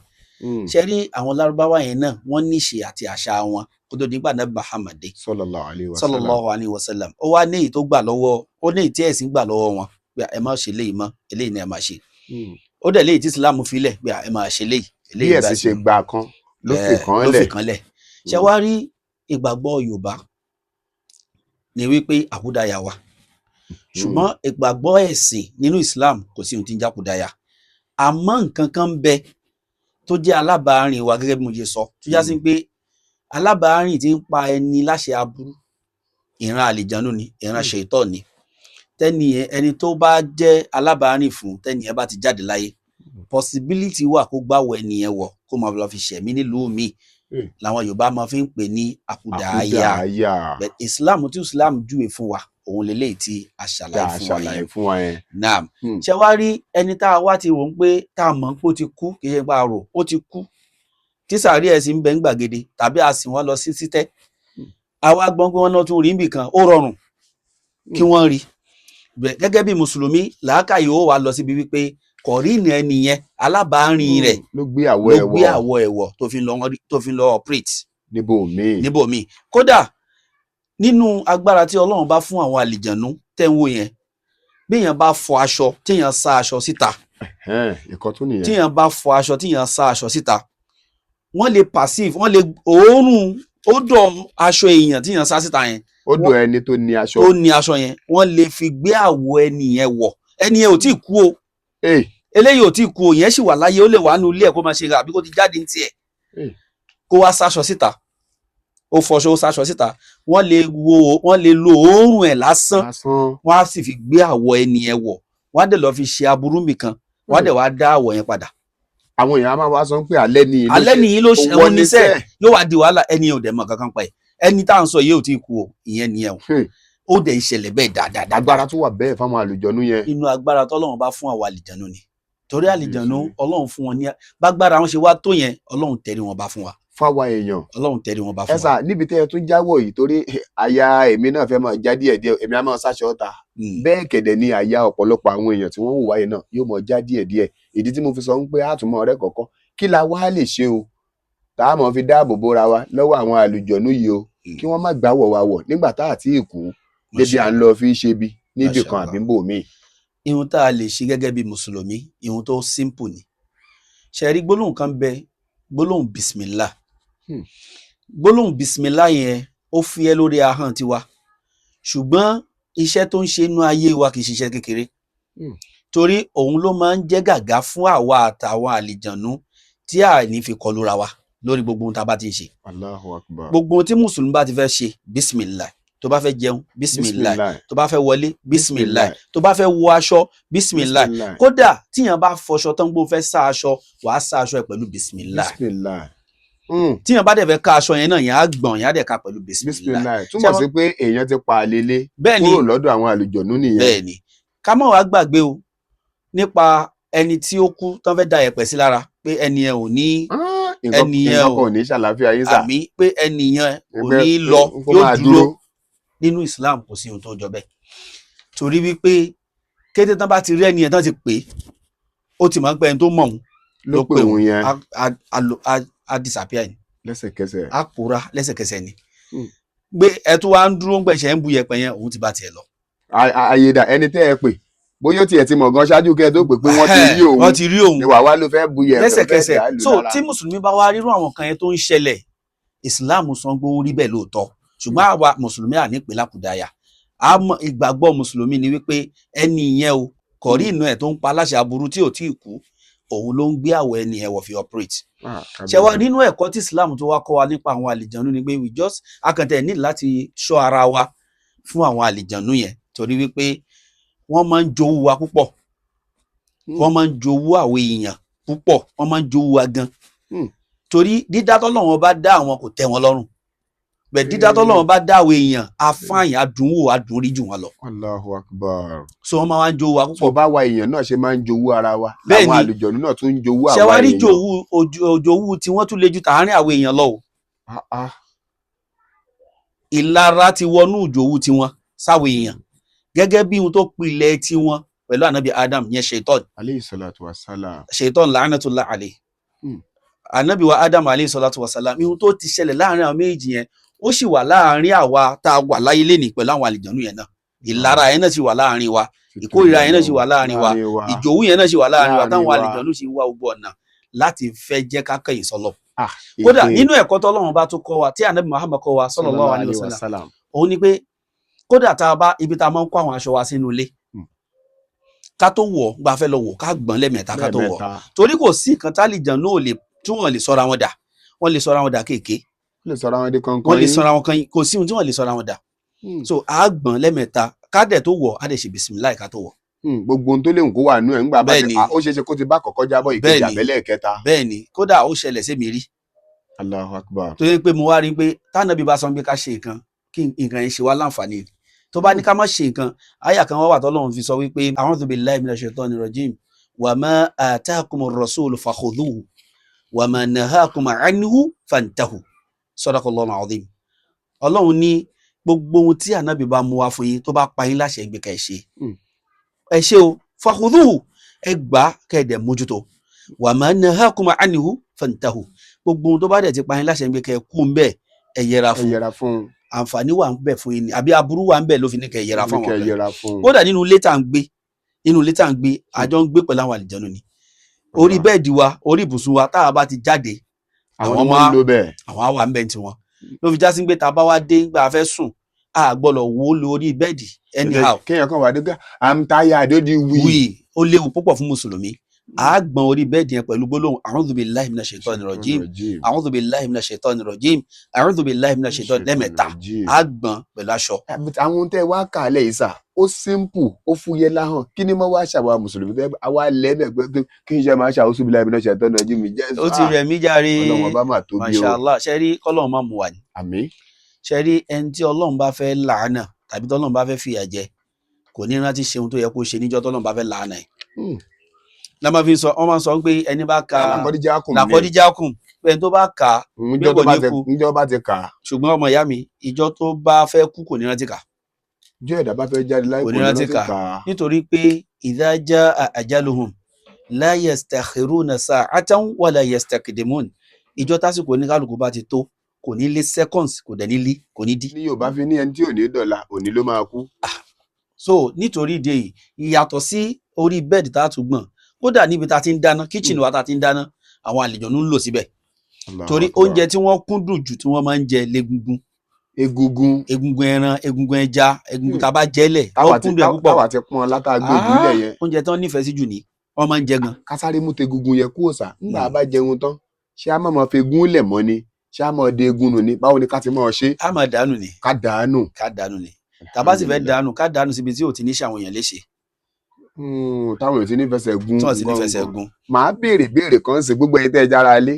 Ṣe rí àwọn Lárúbáwá yẹn náà, wọ́n níṣe àti àṣà wọn kó tó nígbà náà Muhammad dé. Sallallahu alaihi wasallam. Sallallahu alayhi wa sallam. Ó wá ní èyí tó gbà lọ́wọ́, ó ní èyí tí ẹ̀sìn gbà lọ́wọ́ wọn pé ẹ má ṣe léyìí mọ́, eléyìí ni ẹ máa ṣe. Ó dẹ̀ léyìí tí Islam filẹ̀ pé ẹ máa ṣe léyìí. Bí Eléyìí bá ẹ̀sìn ṣe gbà kan ló fi kan ló lẹ̀. fi kan lẹ̀. Ṣe wá rí ìgbàgbọ́ Yorùbá ni wípé àkúdàáyà wà, ṣùgbọ́n ìgbàgbọ́ ẹ̀sìn nínú Islam, kò sí ohun tí ń jákúdàáyà. Àmọ́ nǹkan kan ń bẹ tó jẹ́ alábàárìn wa, gẹ́gẹ́ bí mo ṣe sọ, tó já sí pé alábàárìn tí ń pa ẹni láṣẹ aburú, ìran àlìjánu ni, ìran ṣètọ́ ni. Tẹ́ni yẹn, ẹni tó bá jẹ́ alábàárìn fún, tẹ́ni yẹn bá ti jáde láyé, possibility wà kó gbáwọ̀ ẹni yẹn wọ̀, kó máa lọ fi ṣẹ̀mí nílùú míì. Làwọn Yorùbá máa fi ń pè ní àkúdàáyà. Àkúdàáyà. But Islam, tí Islam júwe fún wa, òun lélẹ́yìí tí a tá ṣàlàyé a fún wa ṣàlàyé yẹn. fún wa yẹn. Naam. Ṣé wá rí ẹni tá a wá ti rò ń pé, tá a mọ̀ pé ó ti kú, kì í ṣe pé a rò ó ti kú, tí sàárì ẹ̀ sì ń bẹ ń gbàgede, tàbí a sì wọ́n lọ sí sítẹ́, àwa gbọ́n pé wọ́n náà tún rí níbì kan, ó rọrùn kí wọ́n rí. Gẹ́gẹ́ bí mùsùlùmí, làákàyè ó wà lọ síbi wípé kọ̀rínì ẹni yẹn, alábàárìn rẹ̀ ló gbé àwọ̀ ló ẹ̀wọ̀ gbé àwọ̀ ẹ̀wọ̀ tó fi ń lọ operate níbo míì. Níbòmíì. Kódà nínú agbára tí Ọlọ́run bá fún àwọn àlìjànú tẹ́ ń wò yẹn, bí èèyàn bá fọ aṣọ, téèyàn sá aṣọ síta, Ìkan tún nìyẹn. Téèyàn bá fọ aṣọ, téèyàn sá aṣọ síta, wọ́n lè perceive, wọ́n lè òórùn odor aṣọ èèyàn téèyàn sá síta yẹn. Ó dùn ẹni tó ní aṣọ. Tó ní aṣọ yẹn, wọ́n lè fi gbé àwọ̀ ẹni yẹn wọ̀. Ẹni yẹn ò tí ì kú o. Eléyìí ò tí ì kú o, yẹn sì wà láyé, ó lè wà nínú ilé ẹ̀ kó máa ṣe, àbí kó ti jáde ní tiẹ̀, kó wá sáṣọ síta, ó fọṣọ, ó sáṣọ síta, wọ́n lè wo, wọ́n lè lo òórùn ẹ̀ lásán, Lásán. wọ́n á sì fi gbé àwọ̀ ẹni yẹn wọ̀, wọ́n á dẹ̀ lọ fi ṣe aburú nìkan, wọ́n á dẹ̀ wá dá àwọ̀ yẹn padà. Àwọn èèyàn á máa wá sọ pé alẹ́ ni ìlú Alẹ́ nìyí ló ṣe owó òun níṣẹ́ níṣẹ́. Yóò wá di wàhálà. Ẹni yẹn ò dẹ̀ mọ̀ kankan pa ẹ̀. Ẹni tá à ń sọ yìí ò tí ì kú o, ìyẹn nìyẹn o. Ó dẹ̀ ìṣẹ̀lẹ̀ bẹ́ẹ̀ dáadáa. Agbára tó wà bẹ́ẹ̀ fáwọn àlùjọ̀nú yẹn. Inú agbára tọ́lọ́run bá fún àwọn àlìjànú ni, torí àlìjànú, Ọlọ́run fún wọn ní bágbára wọn ṣe wá tó yẹn, Ọlọ́run tẹ̀rí wọn bá fún wa. Fáwa èèyàn. Ọlọ́run tẹ̀rí wọn bá Ẹ fún wa. sà, níbi tẹ́ ẹ tún jáwọ́ yìí, torí àyà èmi náà fẹ́ máa já díẹ̀ díẹ̀, èmi á máa sáṣọ ta. Bẹ́ẹ̀ kẹ̀dẹ̀ ni àyà ọ̀pọ̀lọpọ̀ àwọn èèyàn tí wọ́n ń wò wáyé náà yóò mọ̀ já díẹ̀ díẹ̀. Ìdí tí mo fi sọ ń pé àtúmọ̀ ọ̀rẹ́ kọ̀ọ̀kan, kí la wá lè ṣe o tá a mọ̀ fi dáàbò bóra wa lọ́wọ́ àwọn àlùjọ̀nú yìí o, kí wọ́n má gbáwọ̀ wa wọ̀ nígbà tá àti ìkú débi à ń lọ fi ṣe bí níbì kan àbí ń bò míì? Ihun tá a lè ṣe gẹ́gẹ́ bí mùsùlùmí, ihun tó simple ni. Ṣe rí gbólóhùn kan bẹ, gbólóhùn bismillah. Gbólóhùn bismillah yẹn, ó fúyẹ́ lórí ahọ́n tiwa, ṣùgbọ́n iṣẹ́ tó ń ṣe inú ayé wa kì í ṣiṣẹ́ kékeré, torí òun ló máa ń jẹ́ gàgá fún àwa àtàwọn àlìjànú tí a ní fi kọlura wa lórí gbogbo ohun tá a bá ti ń ṣe. Allahu Akbar. Gbogbo ohun tí mùsùlùmí bá ti fẹ́ ṣe, bismillah. Tó bá fẹ́ jẹun, bismillah. Tó bá fẹ́ wọlé, bismillah. Tó bá fẹ́ wọ aṣọ, bismillah. Kódà tíyàn bá fọṣọ tán, gbó fẹ́ sá aṣọ, wàá sá aṣọ ẹ pẹ̀lú bismillah. Bismillah. Tíyàn bá dẹ̀ fẹ́ ká aṣọ yẹn náà, yẹn á gbọ̀n, yẹn á dẹ̀ ká pẹ̀lú bismillah. Bismillah túmọ̀ sí pé èèyàn ti pa àlele Bẹ́ẹ̀ ni. kúrò lọ́dọ̀ àwọn àlùjọ̀nú nìyẹn. Bẹ́ẹ̀ ni. Ká má wàá gbàgbé o nípa ẹni tí ó kú tán fẹ́ da ẹ̀pẹ̀ sí lára, pé ẹni yẹn ò ní Nǹkan ẹni yẹn nǹkan o kan ò ní ṣàlàáfíà yín sà. Àmì pé ẹni yẹn kò Pé ní lọ, kó yóò máa dúró. Nínú Islam, kò sí ohun tó jọ bẹ́ẹ̀, torí wípé kété tán bá ti rí ẹni yẹn tán ti pè é, ó ti mọ̀ pé ẹni tó mọ̀ òun ló pè òun yẹn. Á disappear ni. Lẹ́sẹ̀kẹsẹ̀. Á pòórá lẹ́sẹ̀kẹsẹ̀ ni. Gbé ẹ tó wá ń dúró ń gbẹ̀ṣẹ̀ ń bu yẹ̀pẹ̀ yẹn, òun ti bá tiẹ̀ lọ. Àyèdà ẹni tẹ́ ẹ pè, bóyá ó tiẹ̀ ti mọ̀ gan ṣáájú kẹ́ ẹ tó pè pé wọ́n ti rí òun, Wọ́n ti rí òun. Ni wàá wá ló fẹ́ bu yẹ̀pẹ̀, fẹ́ Lẹ́sẹ̀kẹsẹ̀. dà á lù So lára. tí mùsùlùmí bá wá rírú àwọn kan yẹn tó ń ṣẹlẹ̀, Islam sọ pé ó rí bẹ́ẹ̀ lóòótọ́, ṣùgbọ́n àwa mùsùlùmí à ní pè lákùdáyà. Àmọ́ ìgbàgbọ́ mùsùlùmí ni wípé ẹni yẹn o, kọ̀rí inú ẹ̀ tó ń pa aláṣẹ aburú tí ò tí ì kú, òun ló ń gbé àwọ̀ ẹni yẹn wọ̀ fi operate. Ṣé wá nínú ẹ̀kọ́ tí Islam tó wá kọ́ wa nípa àwọn àlìjànú ni pé we just akàntẹ̀ ní láti ṣọ́ ara wa fún àwọn àlìjànú yẹn, torí wípé wọ́n máa ń jowú wa púpọ̀. Wọ́n máa ń jowú àwọn èèyàn púpọ̀, wọ́n máa ń jowú wa gan, torí dídá tọ́lọ́run bá dá àwọn kò tẹ́ wọn lọ́rùn bẹ́ẹ̀. Dídá tọ́lọ́run bá dá àwọn èèyàn, afáàyàn, adùnwò, adùnrí jù wọn lọ. Allahu Akbar. So wọ́n máa wá ń jowú wa Tó púpọ̀. bá wa èèyàn náà ṣe máa ń jowú ara wa, Bẹ́ẹ̀ làwọn ni. àlùjọ̀nú náà tún ń jowú Ṣé àwa wá rí èèyàn. jowú, òjòwú tí wọ́n tún le ju tàárín àwọn èèyàn lọ o. Ah, ah. Ìlara ti wọnú ìjòwú tiwọn sáwọn èèyàn, gẹ́gẹ́ bí ohun tó pilẹ̀ tiwọn pẹ̀lú ànábì Adam yẹn, ṣètọ́n. Aleyhi salatu wa salam. Ṣètọ́n, la'natullah alayhi. Ànábì wa Adam, alayhi salatu wa salam, ihun tó ti ṣẹlẹ̀ láàrin àwọn méjì yẹn, ó sì wà láàrin àwa tá a wà láyé lénìí pẹ̀lú àwọn àlìjànú yẹn náà. Ìlara yẹn náà sì wà láàrin wa, ìkórìíra yẹn náà sì wà láàrin wa, ìjòwú yẹn náà sì wà láàrin wa, Láàrin táwọn wa. àlìjànú sì ń wá gbogbo ọ̀nà láti fẹ́ jẹ́ ká kẹ̀yìn sọ́lọ̀. Kódà nínú ẹ̀kọ́ tọ́lọ́run bá tún kọ́ wa, tí ànábì Muhammad kọ́ wa, sallallahu alayhi wa sallam, òun ni pé kódà tá a bá ibi tá a máa ń kó àwọn aṣọ wa sínú ilé, ká tó wọ̀, gba fẹ́ lọ wọ̀, ká gbọ̀n lẹ́mẹ̀ta ká tó wọ̀, torí kò sí nǹkan tálìjànú ò lè tí wọ́n lè sọra wọn dà. Wọ́n lè sọra wọn dà kéèké. Wọ́n lè sọra wọn di kankan. Wọ́n lè sọra wọn kan, kò sí ohun tí wọ́n lè sọra wọn dà. So a gbọ̀n lẹ́mẹ̀ta ká dẹ̀ tó wọ̀, á dẹ̀ ṣe bisimilayi ká tó wọ̀. Gbogbo ohun tó léwu kó wà nú ẹ̀ ńgbà bá ti Bẹ́ẹ̀ni. ó ṣeé ṣe kó ti bá kọ́kọ́ jábọ̀, ìkejì, Bẹ́ẹ̀ni. àbẹ́lẹ̀ kẹta. Bẹ́ẹ̀ ni. Kódà ó ṣẹlẹ̀ sí mi rí. Allahu Akbar. Tó yẹ pé mo wá rí i pé tánàbí bá sọ pé ká ṣe nǹkan, kí nǹkan yẹn ṣe wá láǹfààní, tó bá ní ká má ṣe nǹkan, àyà kan wá wà tọ́lọ́run fi sọ wípé a'udhu billahi minash shaitani rajim, wa ma atakumur rasulu fakhudhuhu wa ma nahakum anhu fantahu, sadaqallahu alazim. Ọlọ́run ní gbogbo ohun tí ànábì bá mú wá fún yín, tó bá pa yín láṣẹ, gbé ká ẹ ṣe. Ẹ ṣe o, fakhudhuhu, ẹ gbà á kẹ́ẹ̀dẹ̀ mójútó. Wa ma nahakum anhu fantahu, gbogbo ohun tó bá dẹ̀ ti pa yín láṣẹ ń gbé kẹ́ ẹ kú ń bẹ́ẹ̀, ẹ yẹra Ẹ fún. yẹra fún un. Àǹfààní wà ń bẹ fún yín ni àbí aburú wà ń bẹ ló fi ní kẹ́ ẹ yẹra fún Ní kẹ́ àwọn ẹ kan. yẹra fún un. Kódà nínú ilé tá à ń gbé, nínú ilé tá à ń gbé, àjọ ń gbé pẹ̀lú àwọn àlìjẹnu ni. Orí bẹ́ẹ̀dì wa, orí ibùsùn wa, táwa bá ti jáde, àwọn àwọn ni wọ́n ń lo bẹ́ẹ̀. Àwọn á wà ń bẹ̀ tiwọn, ló fi já sí pé tá a bá wá dé gbà fẹ́ sùn, a gbọ́dọ̀ wó lórí bẹ́ẹ̀dì anyhow. Kéèyàn kan wà dé gbà, "I'm tired," ó di wí. Wí, ó léwu púpọ̀ fún mùsùlùmí. A gbọ̀n orí bẹ́ẹ̀dì yẹn pẹ̀lú gbólóhùn "A'udhu billahi minash shaitani rajim, a'udhu billahi minash shaitani rajim, a'udhu billahi minash shaitani" lẹ́ẹ̀mẹ́ta. A gbọ̀n pẹ̀lú aṣọ. Àwọn ohun tẹ́ ẹ wá kà á lẹ̀ yìí sà, ó simple, ó fúyẹ́ láhàn. Kí ni mo wá ṣàwọn mùsùlùmí tẹ́ àwa lẹ́bẹ̀ pé kí n ṣe máa ṣàwùsù billahi minash shaitani rajim jẹ́? Ó ti rẹ̀ mí jàre. Ọlọ́run ọba mà tóbi o. Mashallah. Ṣe rí, kọ́lọ́run má mú wa ni. Àmín. Ṣe rí, ẹni tí Ọlọ́run bá fẹ́ làánà tàbí tọ́lọ́run bá fẹ́ fìyà jẹ, kò ní rántí ṣe ohun tó yẹ kó ṣe níjọ́ tọ́lọ́run bá fẹ́ làánà ẹ̀. La máa fi sọ, wọ́n máa ń sọ pé ẹni bá ka làkọ́díjà kùn mí. Làkọ́díjákùn, pé ẹni tó bá kà á níjọ́ pé tó kò bá ní ti kú. Níjọ́ bá ti kà á. Ṣùgbọ́n ọmọ ìyá mi, ìjọ tó bá fẹ́ kú kò ní rántí kà. Ìjọ́ ẹ̀dá bá fẹ́ jáde láì Kò kò ní ní rántí rántí kà. kà á. Nítorí pé idha jaa ajaluhum la yastakhiruna sa'atan wala yastaqdimun. Ìjọ tásìkò oníkálukú bá ti tó, kò ní lé seconds, kò dẹ̀ ní lé, kò ní dí. Ní Yorùbá fi ní ẹni tí ò ní dọ̀la, òní ló máa kú. So nítorí ìdí èyí, ìyàtọ̀ sí orí bẹ́ẹ̀dì tá a tún gbọ̀n, kódà níbi tá a ti ń dáná, kitchen wa tá a ti ń dáná, àwọn àlejò ń lò síbẹ̀. Allahu Torí Akbar. oúnjẹ tí wọ́n kúndùn jù tí wọ́n máa ń jẹ légungun. Egungun. Egungun ẹran, egungun ẹja, egungun tá a bá jẹ́lẹ̀, Táwa wọ́n ti kúndùn ẹ̀ púpọ̀. Táwa ti pọ́n látàgbé ìbílẹ̀ yẹn. Oúnjẹ tí wọ́n nífẹ̀ẹ́ sí jù ní wọ́n máa ń jẹ gan. Kásáré mú tegungun yẹn kúrò sá. Ńgbà bá jẹun tán, ṣé a máa máa fi egun lẹ̀ mọ́ ni? Ṣé a máa de egun nù ni? Báwo ni ká ti máa ṣe? A máa dànù ni. Ká dàánù. Ká dànù ni. Tá a bá sì fẹ́ dànù, ká dànù síbi tí ò ti ní ṣàwọn èèyàn léṣe. Táwọn èèyàn ti ní fẹsẹ̀ gún. Tí wọ́n ti ní fẹsẹ̀ gángan. gún. Màá béèrè béèrè kan sí gbogbo ẹ̀yin tẹ́ ẹ jára lé.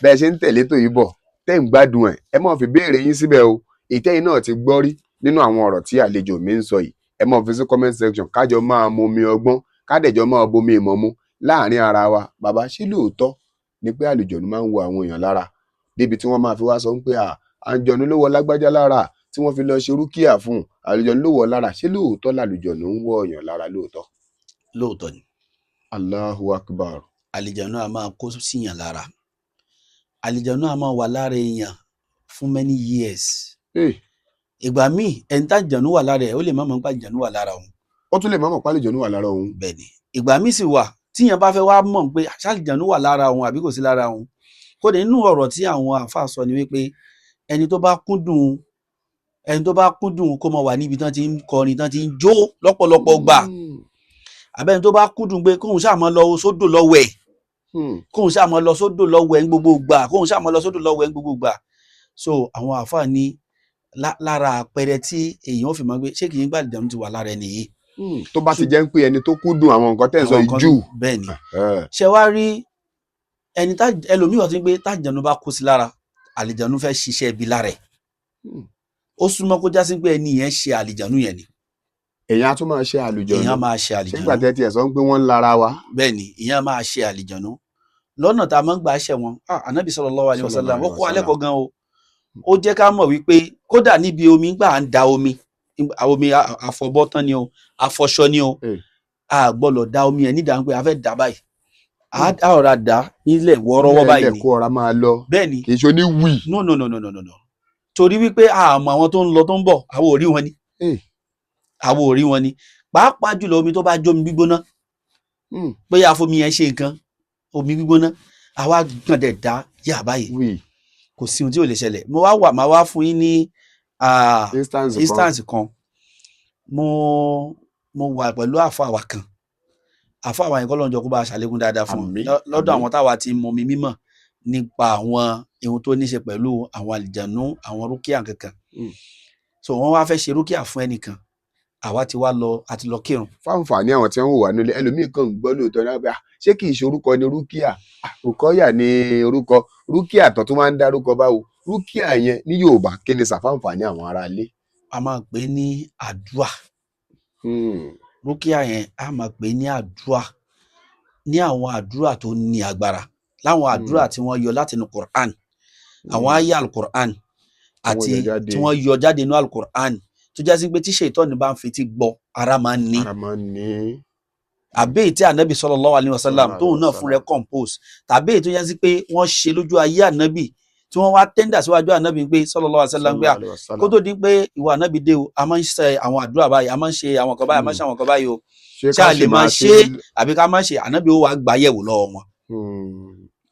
Bẹ́ẹ̀ ṣe ń tẹ̀lé tó yìí bọ̀, tẹ́ ń gbádùn ẹ̀, ẹ máa fi béèrè yín síbẹ̀ o. Ìtẹ́yìn náà ti gbọ́ rí nínú àwọn ọ̀rọ̀ tí àlejò mi ń sọ yìí, ẹ máa fi sí comment section, kájọ máa momi ọgbọ́n, kádẹ̀jọ máa bomi ìmọ̀ mu láàrin ara wa. Bàbá, ṣé lóòótọ́ ni pé àlùjọ̀nù máa ń wo àwọn èèyàn lára débi tí wọ́n máa fi wá sọ pé à àǹjọ̀nù ló wọ lágbájá lára tí wọ́n fi lọ ṣe rúkìá fún un, àlùjọ̀nù ló wọ lára? Ṣé lóòótọ́ làlùjọ̀nù ń wọ èèyàn lára lóòótọ́? Lóòótọ́ ni. Allahu Akbar. Àlìjànú a máa kó síyàn lára. Àlìjànú a máa wà lára èèyàn fún many years. Ìgbà míì, ẹni tá àlìjànú wà lára ẹ̀, ó lè má mọ̀ nípa àlìjànú wà lára òun. Ó tún lè má mọ̀ pálíjọ̀nù wà lára òun. Bẹ́ẹ̀ ni. Ìgbà míì sì wà tíyàn bá fẹ́ wá mọ̀ pé ṣàlìjànú wà lára òun àbí kò sí lára òun. Kódà nínú ọ̀rọ̀ tí àwọn àáfàá sọ ni wípé ẹni tó bá kúndùn kó máa wà níbi tán ti ń kọrin, tán ti ń jó lọ́pọ̀lọpọ̀ gbà, àbẹ́ni tó bá kúndùn pé kóun ṣáà máa lọ sódò lọ wẹ̀, kóun ṣáà máa lọ sódò lọ wẹ̀ ní gbogbo gbà, kóun ṣáà máa lọ sódò lọ wẹ̀ ní gbogbo gbà. So àwọn àáfàá ní lára àpẹẹrẹ tí èèyàn ó fi mọ̀ pé ṣé kìí gbà àlìjànú ti wà lára ẹni yìí. Tó bá ti jẹ́ ń pé ẹni tó kúndùn àwọn nǹkan tẹ́ ń sọ Àwọn yìí nǹkan jù. Bẹ́ẹ̀ ni. Ṣe wá rí, ẹni tá ẹlòmíì wà tó ń gbé tájànú bá kó sí lára, àlìjànú fẹ́ ṣiṣẹ́ ibi lára ẹ̀, ó súnmọ́ kó já sí pé ẹni yẹn ṣe àlìjànú yẹn ni. Èèyàn á tún máa ṣe àlùjọ̀nù? Èèyàn máa ṣe Ṣé àlìjànú. ìgbà tẹ́ tiẹ̀ sọ pé wọ́n ń lara wa? Bẹ́ẹ̀ ni, èèyàn máa ṣe àlìjànú lọ́nà tá a máa ń gbà ṣẹ̀ wọ́n. Ah, Anabi sallallahu alaihi wasallam, ó kọ́ alẹ́ kọ́ gan o. Ó jẹ́ ká mọ̀ wípé kódà níbi omi gbà ń da omi, omi àfọ̀bọ́tán ni o, àfọṣọ ni o, a gbọ́dọ̀ da omi yẹn nídàá pé a fẹ́ dà báyìí, a ọ̀rá dà nílẹ̀ wọ́ọ́rọ́wọ́ báyìí Nílẹ̀ ni. kó ọ̀rá máa lọ. Bẹ́ẹ̀ ni. Kì í ṣe oní wì. No, no, no, no, no, no, no, torí wípé a mọ̀ àwọn tó ń lọ tó ń bọ̀, àwọn ò rí wọn ni. Àwọn ò rí wọn ni, pàápàá jùlọ omi tó bá jómi gbígbóná, bóyá àfomi yẹn ṣe nǹkan, omi gbígbóná, àwa gbọ̀n dẹ̀ dá yà báyìí, kò sí ohun tí ò lè ṣẹlẹ̀. Mo wá wà, máa wá fún yín ní instance kan. Instance kan. Mo wà pẹ̀lú àfa wa kan. Àfa wa yẹn, kọ́ lọ́njọ́ kó bá a ṣàlékún dáadáa fún un. Àmín, Lọ́dọ̀ àmín. àwọn táwa ti mọ omi mímọ̀ nípa àwọn ohun tó ní ṣe pẹ̀lú àwọn àlìjànú, àwọn rúkìá kankan. So wọ́n wá fẹ́ ṣe rúkìá fún ẹnìkan. Àwa ti wá lọ, àti lọ kírun. Fáǹfààní àwọn tí wọ́n wò wá nílé, ẹlòmíì kan ń gbọ́ lóòótọ́ náà pé, "Ah, ṣé kì í ṣe orúkọ ni rúkìá?" Ah, rúkọ́yà ni orúkọ rúkìá tó tún máa ń dárúkọ. Báwo rúkìá yẹn ní Yorùbá, kí ni sàfáǹfààní àwọn ará ilé? A máa pè é ní àdúà. Rúkìá yẹn, a máa pè é ní àdúà, ní àwọn àdúrà tó ní agbára, láwọn àdúrà tí wọ́n yọ látinú Quran, àwọn àyá al-Quran Tí wọ́n àti yọ jáde. tí wọ́n yọ jáde nínú al-Quran, tó já sí pé tí ṣètọ́ni bá ń fetí gbọ́. Ara máa ń ní. Ara máa ń ní. Àbí èyí tí ànábì sallallahu alaihi wasallam Sallallahu tóun náà alaihi fún rẹ̀ compose, tàbí èyí tó yẹ sí pé wọ́n ṣe lójú ayé ànábì tí wọ́n wá tender síwájú ànábì pé sallallahu alaihi wasallam pé à, Sallallahu alaihi wasallam. kó tó di pé ìwọ ànábì dé o, a máa ń ṣe àwọn àdúrà báyìí, a máa ń ṣe àwọn kan báyìí, a máa ń ṣe àwọn kan báyìí o, ṣé ṣé a ká lè sì máa máa ṣe é àbí ká má ṣe? Ànábì ó wàá gbà yẹ̀wò lọ́wọ́ wọn.